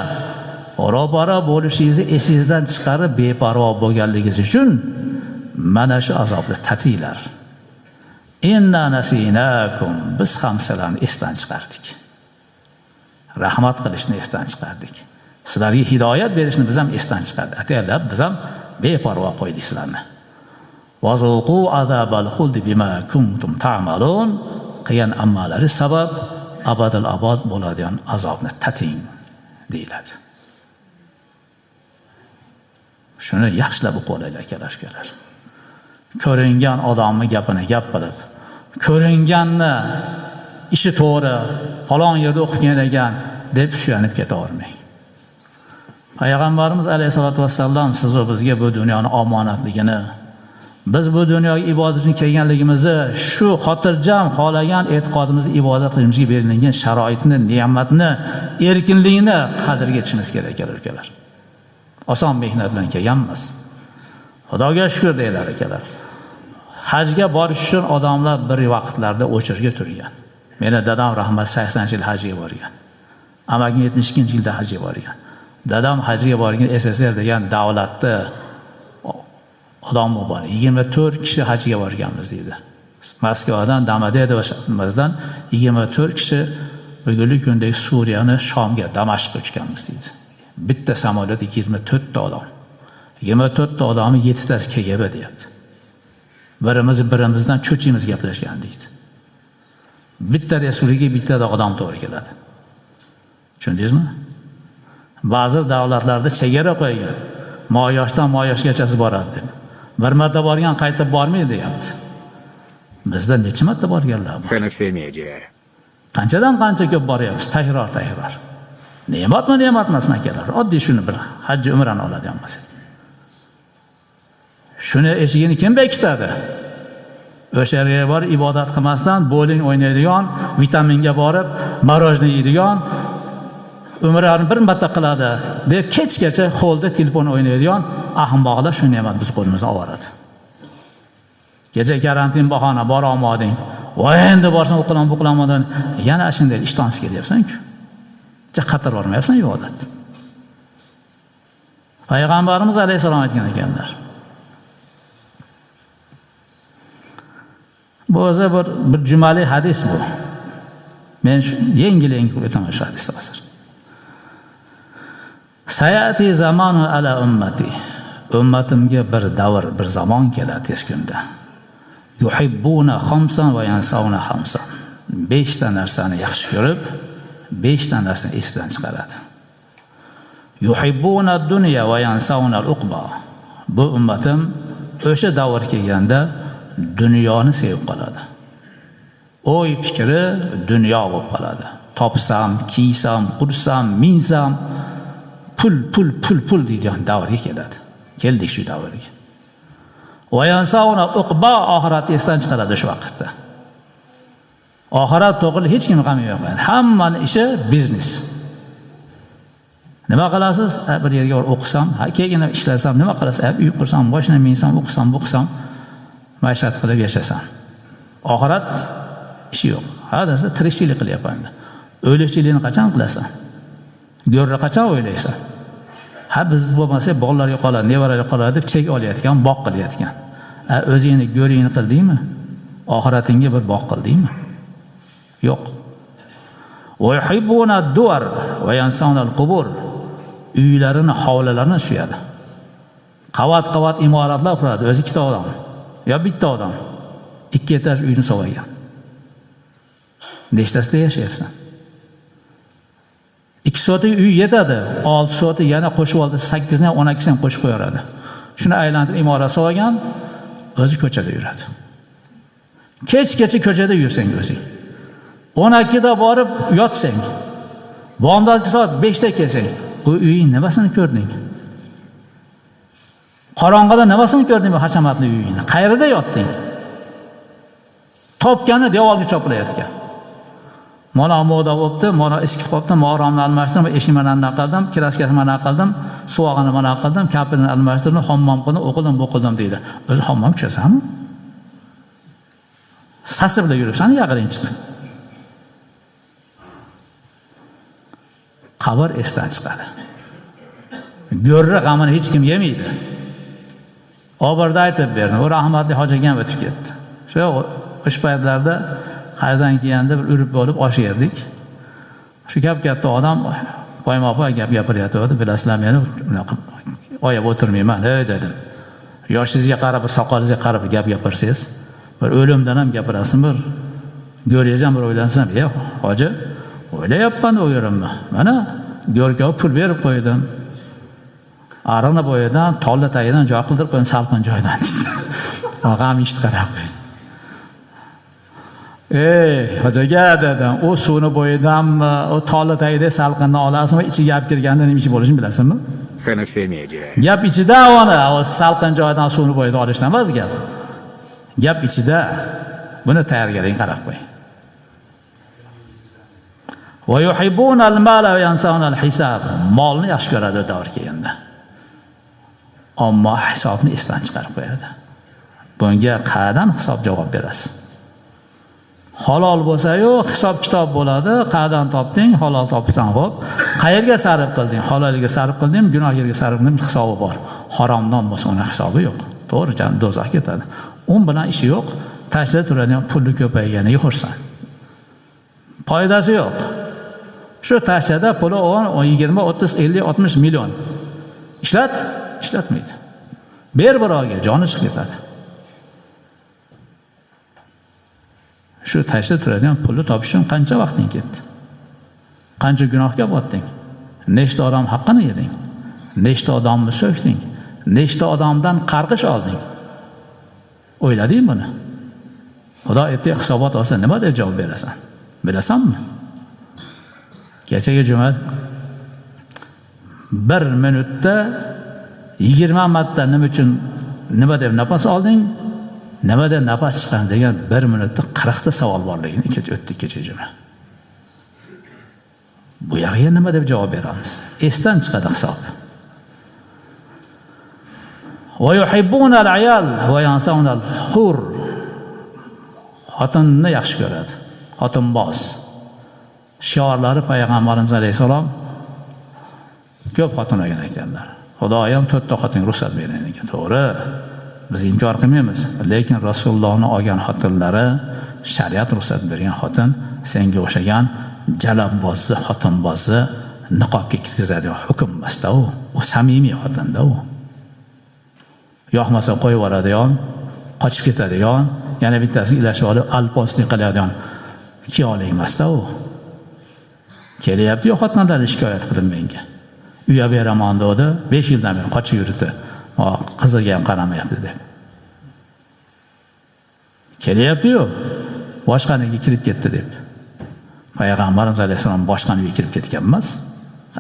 ro'bara bo'lishingizni esingizdan chiqarib beparvo bo'lganligingiz uchun mana shu azobni tatinglar. Inna nasinakum, biz ham sizlarni esdan chiqardik. Rahmat qilishni esdan chiqardik. Sizlarga hidoyat berishni biz ham esdan chiqardik. Ataylab biz ham beparvo qo'ydik sizlarni. Vazuqu azabal xuldi bima kuntum ta'malun. Qilgan amallari sabab abadil abad bo'ladigan azobni tating deyiladi. Shuni yaxshilab o'qib olaylik akalar, ukalar. Ko'ringan odamni gapini gap qilib, ko'ringanni ishi to'g'ri, falon yerda o'qigan ekan deb suyanib ketavermang. Payg'ambarimiz alayhisolatu vassallam siz va bizga bu dunyoni omonatligini, biz bu dunyoga ibodat uchun kelganligimizni, shu xotirjam xohlagan e'tiqodimizni ibodat qilishimizga berilgan sharoitni, ne'matni, erkinlikni qadriga yetishimiz kerak akalar, ukalar. Oson mehnat bilan kelganmiz. Xudoga shukr deylar akalar. Hajga borish uchun odamlar bir vaqtlarda o'chirga turgan. Meni dadam rahmat 80 yil hajga borgan. Amakim 72-yilda hajga borgan. Dadam hajga borgan SSR degan davlatda odam bor. 24 kishi hajga borganmiz deydi. Moskvadan, Domodedovodan 24 kishi bugungi kundagi Suriyani Shomga, Damashqqa uchganmiz deydi. Bitta samolyotda 24 ta odam. 24 ta odamni 7 tasi KGB deyapti. Birimiz birimizdan cho'chimiz gaplashgan deydi. Bitta respublikaga bittada odam to'g'ri keladi. Tushundingizmi? Ba'zi davlatlarda chegara qo'ygan. Moyoshdan moyoshgachasi boradi deb. Bir marta borgan qaytib bormaydi deyapti. Bizda necha marta borganlar bor? Hanafi Media. Qanchadan qancha ko'p boryapmiz, takror takror. Ne'matmi, ne'mat emasmi akalar? Oddiy shuni bir haj umrani oladigan bo'lsak. Shuni eshigini kim bekitadi? O'sha yerga borib ibodat qilmasdan bowling o'ynaydigan, vitaminga borib morojni yeydigan, umrani bir marta qiladi deb kechgacha holda telefon o'ynaydigan ahmoqlar shu ne'mat biz qo'limizdan oladi. Kecha karantin bahona bora olmading. Voy endi borsam u qilaman, bu qilaman, yana shunday ishtonsiz kelyapsan-ku. Qattar bormayapsan ibodat. Payg'ambarimiz alayhissalom aytgan ekanlar. Bu o'zi bir jumali hadis bu. Men yengil-yengil o'taman shu hadisni hozir. Sayati zamanu ala ummati. Ummatimga bir davr, bir zamon keladi tez kunda. Yuhibbuna khamsan va yansawna khamsan. 5 ta narsani yaxshi ko'rib, 5 ta narsani esdan chiqaradi. Yuhibbuna ad-dunya va yansawna al-uqba. Bu ummatim o'sha davr kelganda dunyoni sevib qoladi. O'y fikri dunyo bo'lib qoladi. Topsam, kiysam, qursam, minsam, pul, pul, pul, pul deydigan davrga keladi. Keldik shu davrga. Va yansawna uqba, oxirat esdan chiqaradi o'sha vaqtda. Oxirat to'g'ri hech kim g'ami yo'q. Hammaning ishi biznes. Nima qilasiz? Bir yerga borib o'qisam, keyin ishlasam, nima qilasiz? Uy qursam, boshini minsam, o'qisam, bo'qisam, maishat qilib yashasam. Oxirat ishi yo'q. Hadasa tirikchilik qilyapman. O'likchilikni qachon qilasan? Go'rni qachon o'ylaysan? Ha biz bo'lmasa bolalarga qoladi, nevaralarga qoladi deb chek olayotgan, boq qilayotgan. O'zingni go'ringni qildingmi? Oxiratingga bir boq qildingmi? Yo'q. Va yuhibbuna ad-duar va yansawna al-qubur. Uylarini, hovlilarini suyadi. Qavat-qavat imoratlar quradi. O'zi ikkita odam yo bitta odam 2 etaj uyni solgan. Nechtasida yashayapsan? 2 sotik uy yetadi, 6 sotik yana qo'shib oldi, 8 ni ham 12 ni ham qo'shib qo'yaradi. Shuni aylantirib imorat solgan, o'zi ko'chada yuradi. Kechgacha ko'chada yursang o'zing. 12 da borib yotsang, bomdodga soat 5 da kelsang, u uying nimasini ko'rding? Qorong'ida nimasini ko'rding bu hashamatli uyingni? Qayerda yotding? Topgani devorga chopilayotgan. Mana moda bo'pti, mana eski qopti, maromni almashtirdim, eshikni mana qildim, kraskasini mana qildim, suvog'ini mana qildim, kapilni almashtirdim, hammom qildim, o'qidim, bo'qildim deydi. O'zi hammom tushasanmi? Sasib bilan yuribsan, yag'iring chiqib. Qabr esdan chiqadi. Go'rri g'amini hech kim yemaydi. Obirda aytib berdim, u rahmatli hoji akam o'tib ketdi. Shu o'sha paytlarda hayzdan kelganda bir urib bo'lib osh yerdik. Shu gap katta odam poyma-poy gap gapiryotdi. Bilasizlar, meni unaqa oyab o'tirmayman, ey dedim. Yoshingizga qarab, soqolingizga qarab gap gapirsangiz, bir o'limdan ham gapirasiz, bir go'ringiz ham bir o'ylansam, "Ey hoji, o'ylayapman o'yrimni. Mana go'rga pul berib qo'ydim. Arini bo'yidan, tolli tagidan joy qildirib qo'ydim, salqin joydan." Og'am ishni qarab qo'ydi. Ey hojiga dedim, u suvni bo'yidanmi, u tolli tagida salqinni olasizmi, ichiga olib kirganda nima ish bo'lishini bilasizmi? Hanafi Media. Gap ichida uni, o salqin joydan suvni bo'yidan olishdan emas gap. Gap ichida. Buni tayyorgarlikni qarab qo'ying. Va yuhibbuna al-mala va yansawna al-hisab. Molni yaxshi ko'radi davr kelganda. Ammo hisobni esdan chiqarib qo'yadi. Bunga qayerdan hisob javob berasiz? Halol bo'lsa-yu, hisob kitob bo'ladi. Qayerdan topding? Halol topsan, xo'p. Qayerga sarf qilding? Halolga sarf qildim, gunoh yerga sarf qildim, hisobi bor. Haromdan bo'lsa uni hisobi yo'q. To'g'ri, do'zaxga ketadi. Un bilan ishi yo'q. Tashda turadigan pulni ko'payganiga xursand. Foydasi yo'q. Shu tashchada puli 10, 20, 30, 50, 60 million. Ishlat, ishlatmaydi. Ber birovga, joni chiqib ketadi. Shu tashda turadigan pulni topish uchun qancha vaqting ketdi? Qancha gunohga botding? Nechta odam haqqini yeding? Nechta odamni so'kding? Nechta odamdan qarg'ish olding? O'ylading buni? Xudo ertaga hisobot olsa nima deb javob berasan? Bilasanmi? Kechagi juma 1 minutda 20 marta nima uchun nima deb nafas olding? Nima deb nafas chiqarding degan 1 minutda 40 ta savol borligini o'tdi kecha juma. Bu yog'iga nima deb javob beramiz? Esdan chiqadi hisob. Va yuhibbuna al-ayal va yansawna al-hur. Xotinni yaxshi ko'radi. Xotinboz. Shiorlari Payg'ambarimiz alayhisalom ko'p xotin olgan ekanlar. Xudoyim 4 ta xotinga ruxsat bergan ekan. To'g'ri. Biz inkor qilmaymiz, lekin Rasulullohning olgan xotinlari shariat ruxsat bergan xotin, senga o'xshagan jalabbozni, xotinbozni niqobga kirgizadigan hukm emasda u. U samimiy xotinda u. Yoqmasa qo'yib yuboradigan, qochib ketadigan, yana bittasini ilashib olib alposni qiladigan kiyoli emasda u. Kelyapti-yu xotinlar shikoyat qilib menga. Uya beraman dedi, 5 yildan beri qochib yuribdi. Qiziga ham qaramayapti deb. Kelyapti-yu, boshqaniga kirib ketdi deb. Payg'ambarimiz alayhissalom boshqaniga kirib ketgan emas.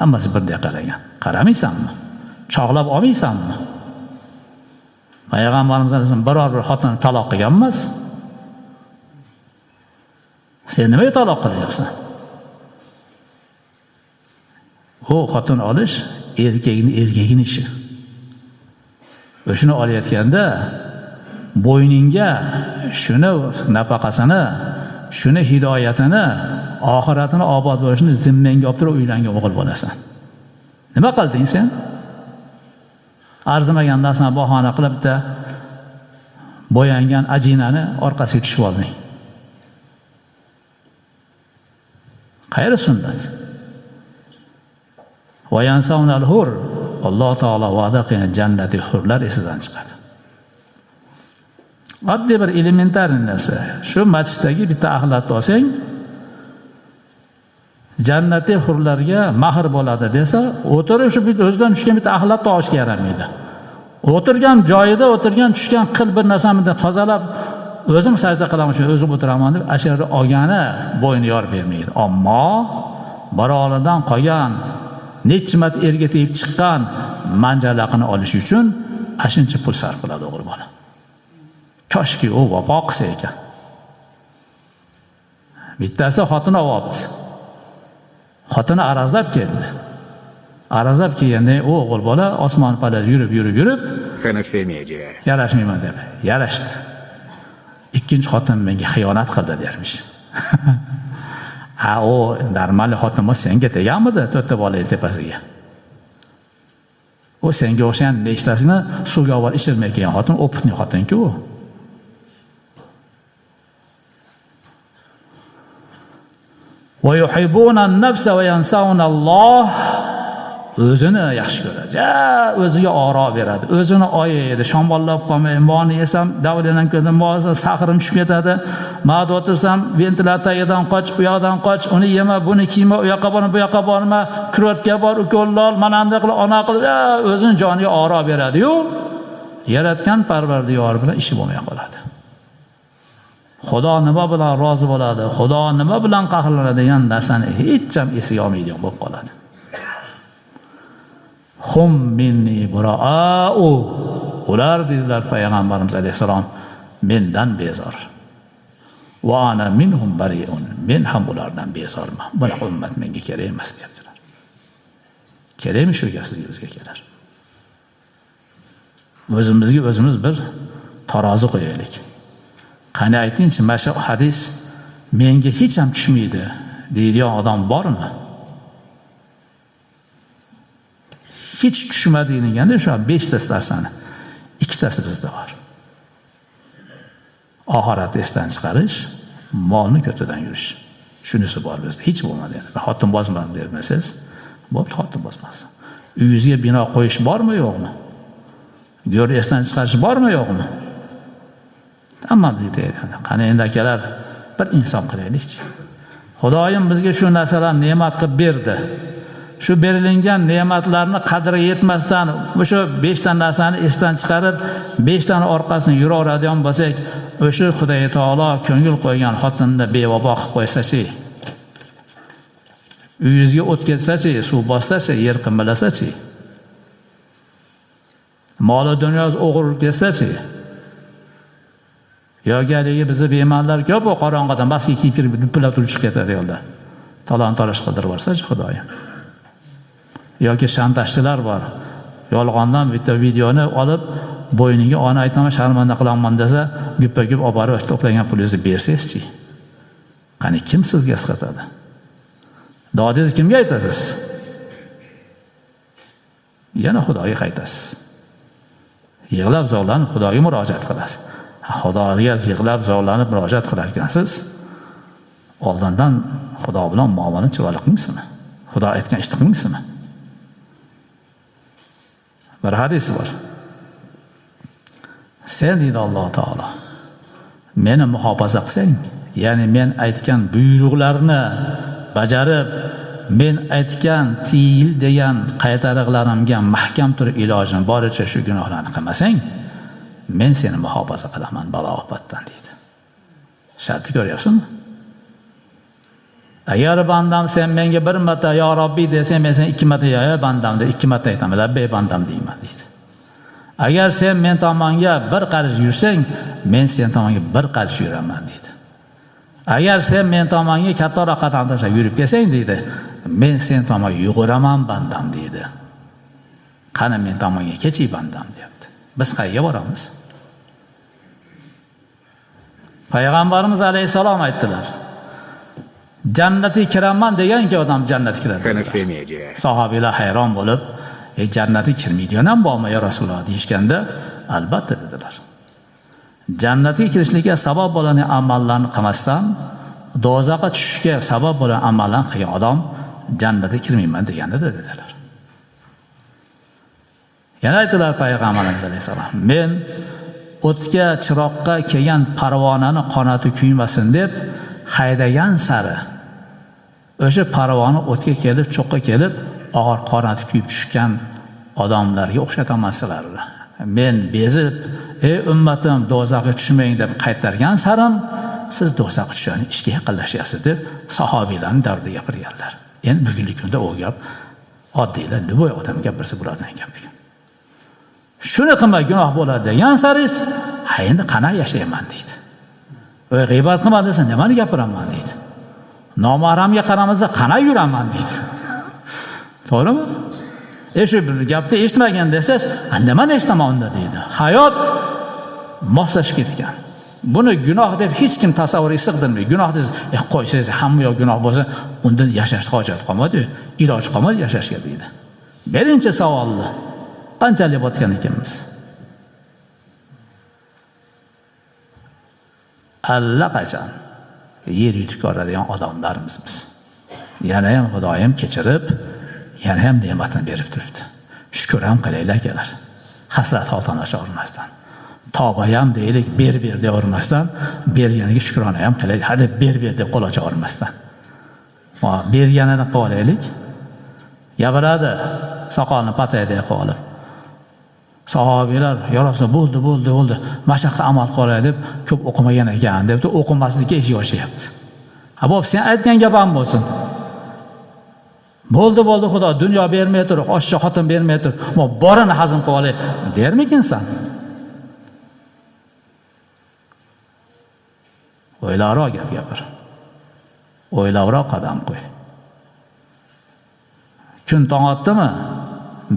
Hammasi birdek qaragan. Qaramaysanmi? Chog'lab olmaysanmi? Payg'ambarimiz alayhissalom biror bir xotinni taloq qilgan emas. Sen nimaga taloq qilyapsan? U xotin olish erkakning erkagini ishi. O'shuni olayotganda bo'yningga shuni nafaqasini, shuni hidoyatini, oxiratini obod bo'lishini zimmangga olib turib uylangan o'g'il bo'lasan. Nima qilding sen? Arzimagan narsani bahona qilib bitta bo'yangan ajinani orqasiga tushib olding. Qayeri sunnat? Va yansawnal hur. Alloh taolo va'da qilgan jannati hurlar esidan chiqadi. Oddiy bir elementar narsa. Shu masjiddagi bitta axlatni olsang, jannati hurlarga mahr bo'ladi desa, o'tirib shu bitta o'zidan tushgan bitta axlatni olishga yaramaydi. O'tirgan joyida o'tirgan tushgan qil bir narsani tozalab, o'zim sajda qilaman, shu o'zim o'tiraman deb asharni olgani bo'yni yorib bermaydi. Ammo barolidan qolgan necha marta erga tegib chiqqan manjalaqini olish uchun ashuncha pul sarf qiladi o'g'il bola. Koshki u vafo qilsa ekan. Bittasi xotin olibdi. Xotini arazlab keldi. Arazlab kelganda u o'g'il bola osmon palada yurib yarashmayman deb yarashdi. Ikkinchi xotin menga xiyonat qildi dermish. Ha, u normal xotin bo'lsa senga teganmidi 4 ta bola tepasiga? U senga o'xshagan nechtasini suvga olib ichirmay kelgan xotin, opitni xotin-ku u. Va yuhibbuna an-nafsa va yansawna Alloh. O'zini yaxshi ko'radi. O'ziga oro beradi. O'zini oyaydi. Shamollab qolmay, moni yesam, davlanam keldim, bo'lsa saxrim tushib ketadi. Ma'da o'tirsam, ventilyator tagidan qoch, u yoqdan qoch, uni yema, buni kiyma, u yoqqa borma, bu yoqqa borma, kurortga bor, ukol ol, mana bunday qil, ona qil, o'zini joniga oro beradi-yu, yaratgan Parvardigor bilan ishi bo'lmay qoladi. Xudo nima bilan rozi bo'ladi, Xudo nima bilan qahrlanadi degan narsani hech ham esiga olmaydigan bo'lib qoladi. Hum minni buraa'u. Ular dedilar Payg'ambarimiz alayhisalom mendan bezor. Va ana minhum bari'un. Men ham ulardan bezorman. Bunaqa ummat menga kerak emas deyaptilar. Kerakmi shu gap sizga, bizga kelar. O'zimizga o'zimiz bir tarozi qo'yaylik. Qani aytingchi, mana shu hadis menga hech ham tushmaydi deydigan odam bormi? Hech tushmadi deganda o'sha 5 ta narsani ikkitasi bizda bor. Oxiratni esdan chiqarish, molni ko'tidan yurish. Shunisi bor bizda. Hech bo'lmadi endi. Xotin bosmadim dermasiz, bo'pti, xotin bosmas. Uyingizga bino qo'yish bormi, yo'qmi? Go'rni esdan chiqarish bormi, yo'qmi? Hammamiz aytaylik. Qani endi akalar, bir inson qilaylikchi. Xudoyim bizga shu narsalarni ne'mat qilib berdi. Shu berilingan ne'matlarni qadriga yetmasdan o'sha 5 ta narsani esdan chiqarib, 5 tani orqasini yuraveradigan bo'lsak, o'sha Xudo taolo ko'ngil qo'ygan xotinni bevabo qilib qo'ysa-chi, uyingizga o't ketsa-chi, suv bossa-chi, yer qimirlasa-chi, moli dunyosi o'g'irlik ketsa-chi, yoki haligi bizni bema'nilar ko'p, u qorong'idan maska kiyib kirib dupillab turib chiqib ketadiganlar. Talon-taroj qildirib yuborsa-chi Xudoyim. Yoki shantajchilar bor. Yolg'ondan bitta videoni olib, bo'yniga ona aytaman, sharmanda qilaman desa, gupa-gup olib borib to'plagan pulingizni bersangiz-chi. Qani kim sizga asqatadi? Dodingizni kimga aytasiz? Yana Xudoga qaytasiz. Yig'lab zorlanib Xudoga murojaat qilasiz. Xudoga yig'lab zorlanib murojaat qilar ekansiz, oldindan Xudo bilan muomala chiroyli qilmaysizmi? Xudo aytgan ishni qilmaysizmi? Bir hadis bor. Sen deydi Alloh taolo, meni muhofaza qilsang, ya'ni men aytgan buyruqlarni bajarib, men aytgan tiyil degan qaytariqlarimga mahkam turib ilojim boricha shu gunohlarni qilmasang, men seni muhofaza qilaman balo ofatdan deydi. Shartni ko'ryapsizmi? Agar bandam sen menga bir marta yo Robbi desang, men sen 2 marta ya bandam deb 2 marta aytaman, labbay bandam deyman deydi. Agar sen men tomonga bir qarish yursang, men sen tomonga bir qarish yuraman deydi. Agar sen men tomonga kattaroq qadam tashlab yurib kelsang deydi, men sen tomonga yuguraman bandam deydi. Qani men tomonga keching bandam deyapti. Biz qayerga boramiz? Payg'ambarimiz alayhissalom aytdilar. Jannatga kiraman deganki odam jannatga kiradi. Sahobiylar hayron bo'lib, jannatga kirmaydigan ham bormi ya Rasululloh deyishganda, albatta dedilar. Jannatga kirishlikka sabab bo'lgan amallarni qilmasdan, do'zaxga tushishga sabab bo'lgan amallarni qilgan odam jannatga kirmayman deganda dedilar. Yana aytdilar Payg'ambarimiz alayhissalom, men o'tga, chiroqqa kelgan parvonani qanoti kuymasin deb haydagan sari o'sha parvona o'tga kelib, cho'qqa kelib, og'ir qanoti kuyib tushgan odamlarga o'xshataman sizlarni. Men bezib, ey ummatim, do'zaxga tushmang deb qaytargan sarim, siz do'zaxga tushgan ishga yaqinlashyapsiz deb sahobiylarning davrida gapirganlar. Endi bugungi kunda u gap oddiylar, любой odam gapirsa bo'ladigan gap ekan. Shuni qilma gunoh bo'ladi degan saringiz, ha endi qanday yashayman deydi. Voy g'iybat qilma desa, nimani gapiraman deydi. Nomahramga qaramasa qanday yuraman deydi. To'g'rimi? Shu gapni eshitmagan desangiz, nimani eshitaman unda deydi. Hayot moslashib ketgan. Buni gunoh deb hech kim tasavvurga sig'dirmaydi. Gunoh desiz, qo'ysangiz hamma yoq gunoh bo'lsa, undan yashash hojat qolmadi, iloj qolmadi yashashga deydi. Birinchi savolni qanchalik botgan ekanmiz? Allaqachon yer yutib ko'radigan odamlarmiz biz. Yana ham Xudoyim kechirib, yana ham ne'matini berib turibdi. Shukr ham qilaylik akalar. Hasrat xotirlasha olmasdan. Tavba ham deylik, ber ber deya olmasdan, berganiga shukrona ham qilaylik. Hadi ber ber deb qo'l ocha olmasdan. Berganini qilib olaylik. Gapiradi, soqolini patayday qilib olib. Sahobiylar, ya Rasululloh, bo'ldi, bo'ldi, bo'ldi. Mashaqqa amal qilay deb ko'p o'qimagan ekan debdi, o'qimaslikka eshik ochyapti. Ha, bo'p, sen aytgan gap ham bo'lsin. Bo'ldi, bo'ldi, Xudo dunyo bermay tur, oshcha xotin bermay tur. Mo borini hazm qilib olay dermikinsan? O'ylaroq gap gapir. O'ylavroq qadam qo'y. Kun tong otdimi?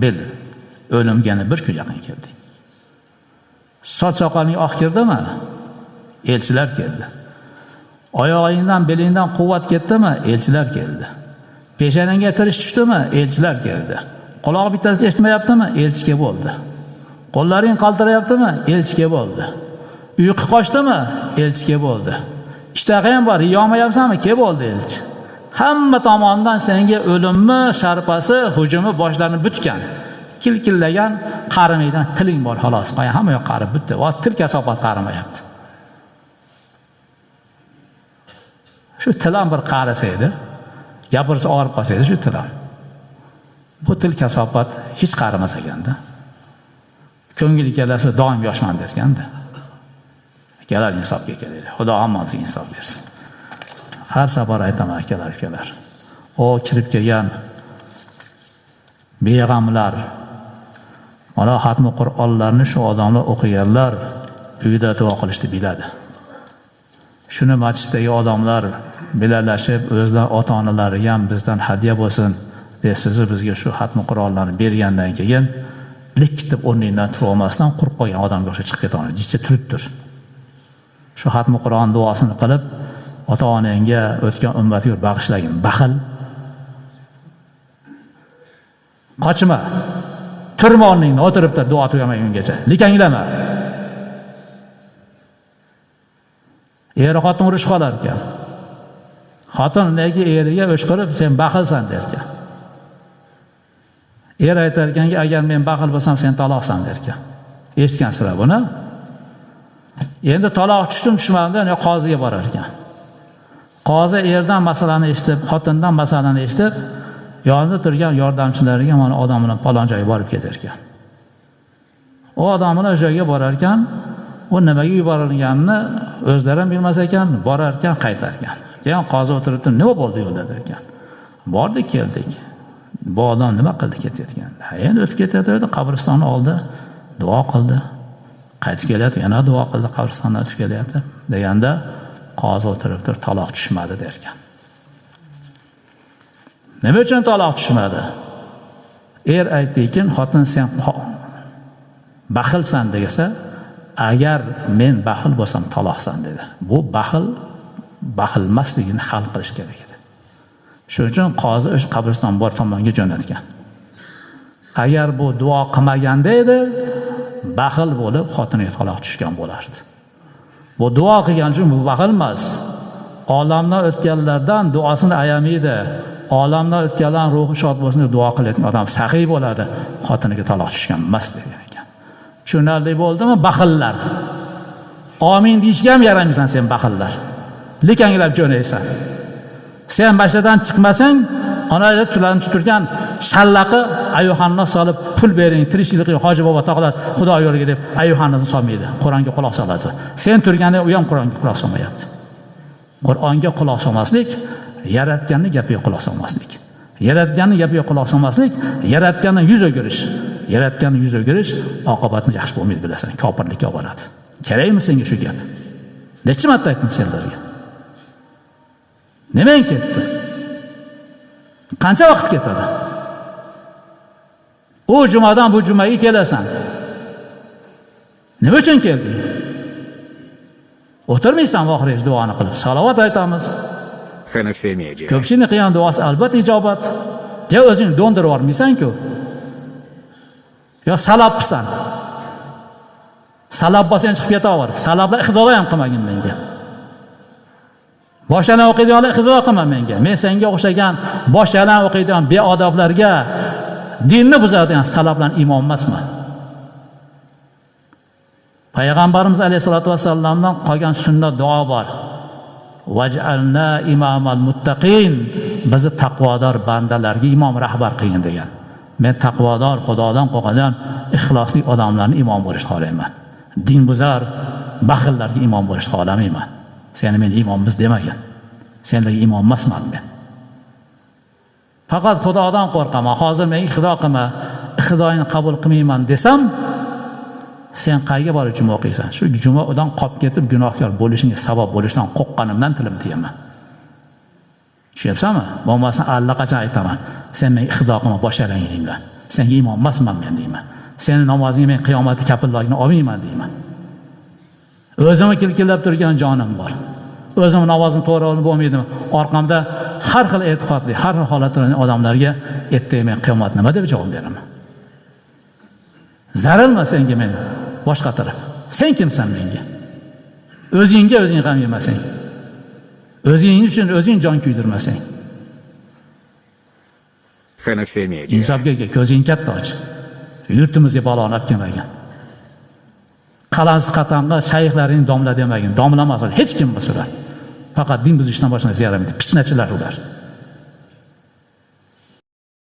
Bil. O'limga bir kun yaqin keldi. Soch soqoling oq kirdimi? Elchilar keldi. Oyog'ingdan, belingdan quvvat ketdimi? Elchilar keldi. Peshonangga tirish tushdimi? Elchilar keldi. Quloq bittasida eshitmayaptimi? Elchi kelib bo'ldi. Qo'llaring qaltirayaptimi? Elchi kelib bo'ldi. Uyqu qochdimi? Elchi kelib bo'ldi. Ishtahang bor, yeyaolmayapsanmi? Kelib bo'ldi elchi. Hamma tomondan senga o'limni sharpasi, hujumi boshlarini bitgan. Kilkillagan qarimaydan tiling bor xolos. Hamma yoq qarib bitdi. Va til kasofat qarimayapti. Shu til ham bir qarisa edi. Gapirsa og'rib qolsa edi shu til ham. Bu til kasofat hech qarimas ekanda. Ko'ngil ikkalasi doim yoshman derganda. Akalar insofga kelaylik. Xudo hammamizga insof bersin. Har safar aytaman akalar, ukalar. O kirib kelgan beg'amlar, mana xatmi Qur'onlarni shu odamlar o'qiganlar uyda duo qilishni biladi. Shuni masjiddagi odamlar bilalashib, o'zlar ota-onalariga ham bizdan hadya bo'lsin deb sizni bizga shu xatmi Qur'onlarni bergandan keyin likitib o'rningdan tura olmasdan qurib qolgan odamga o'xshab chiqib keta olmaydi. Jicha turib tur. Shu xatmi Qur'on duosini qilib, ota-onangga, o'tgan ummatga bag'ishlagin. Baxil. Qochma. Turma o'rningdan, o'tirib tur, duo tugamagungacha. Likanglama. Er xotin urush qolar ekan. Xotin nega eriga o'shqirib, sen baxilsan der ekan. Er aytar ekanki, agar men baxil bo'lsam, sen taloqsan der ekan. Eshitgansizlar buni? Endi taloq tushdim, tushmadim, yo qoziga borar ekan. Qozi erdan masalani eshitib, xotindan masalani eshitib, yonida turgan yordamchilariga mana odam bilan falon joyga borib ketar ekan. U odam bilan joyga borar ekan, u nimaga yuborilganini o'zlari ham bilmas ekan, borar ekan, qaytar ekan. Keyin qozi o'tiribdi, nima bo'ldi yo'lda der ekan. Bordik, keldik. Bu odam nima qildi ketayotganda? Endi o'tib ketayotganda qabristonni oldi, duo qildi. Qaytib kelyapti, yana duo qildi, qabristondan o'tib kelyapti deganda qozi o'tiribdi, taloq tushmadi der ekan. Nima uchun taloq tushmadi? Er aytdiki, xotin sen baxilsan desa, agar men baxil bo'lsam taloqsan dedi. Bu baxil baxilmasligini hal qilish kerak edi. Shuning uchun qozi o'sha qabriston bor tomonga jo'natgan. Agar bu duo qilmaganda edi, baxil bo'lib xotiniga taloq tushgan bo'lardi. Bu duo qilgan uchun bu baxil emas. Olamdan o'tganlardan duosini ayamaydi. Olamdan o'tganlar ruhi shod bo'lsin deb duo qilayotgan odam saxiy bo'ladi, xotiniga taloq tushgan emas degan ekan. Tushunarli bo'ldimi? Baxillar. Amin deyishga ham yaramaysan sen baxillar. Likanglab jo'naysan. Sen mashadan chiqmasang, ona yerda tulanib turgan shallaqi ayuhanni solib pul bering, tirikchilik qiling, hoji bobo tog'lar Xudo yo'liga deb ayuhanni solmaydi. Qur'onga quloq soladi. Sen turganda u ham Qur'onga quloq solmayapti. Qur'onga quloq solmaslik yaratganning gapiga quloq solmaslik. Yaratganning gapiga quloq solmaslik, yaratgandan yuz o'girish. Yaratgandan yuz o'girish oqibati yaxshi bo'lmaydi, bilasan, kofirlikka olib boradi. Kerakmi senga shu gap? Necha marta aytdim senlarga? Nimang ketdi? Qancha vaqt ketadi? U jumadan bu jumaga kelasan. Nima uchun kelding? O'tirmaysan oxirgi duoni qilib, salovat aytamiz. Ko'pchilikning qilgan duosi albatta ijobat. Ja o'zing do'ndirib yubormaysan-ku. Yo salabsan. Salab bo'lsang chiqib ketaver. Salablar iqtido ham qilmagin menga. Bosh yalang o'qiydiganlar iqtido qilma menga. Men senga o'xshagan bosh yalang o'qiydigan beodoblarga, dinni buzadigan salablar imom emasman. Payg'ambarimiz alayhisolatu vasallamdan qolgan sunnat duo bor. Vaj'alna imamal muttaqin, bizni taqvodor bandalarga imom rahbar qilgin degan. Men taqvodor, Xudodan qo'rqadigan ixlosli odamlarni imom bo'lishni xohlayman. Din buzar baxillarga imom bo'lishni xohlamayman. Seni men imommiz demagin. Senlarga imom emasman men. Faqat Xudodan qo'rqaman. Hozir men iqtido qilma, iqtidoyini qabul qilmayman desam, sen qayerga borib juma o'qiysan? Shu jumadan qolib ketib gunohkor bo'lishingga sabab bo'lishdan qo'rqqanimdan tilim tiyaman. Tushunyapsanmi? Bo'lmasa allaqachon aytaman. Sen men iqtido qilma, bosh yalang bilan. Senga imom emasman men deyman. Seni namozingga men qiyomatda kafilligini olmayman deyman. O'zimni kilkillab turgan jonim bor. O'zim namozim to'g'ri bo'lmaydimi? Orqamda har xil e'tiqodli, har xil holatdagi odamlarga ertaga men qiyomat nima deb javob beraman? Zararmi senga men boshqa taraf? Sen kimsan menga? O'zingga o'zing g'am yemasang. O'zing uchun o'zing jon kuydirmasang. Insofga ko'zing katta och. Yurtimizga baloni olib kelmagan. Qalasi qatamga shayxlaring domla demagin, domlamas hech kim bo'lsa. Faqat din buzishdan boshqa yaramaydi. Fitnachilar ular.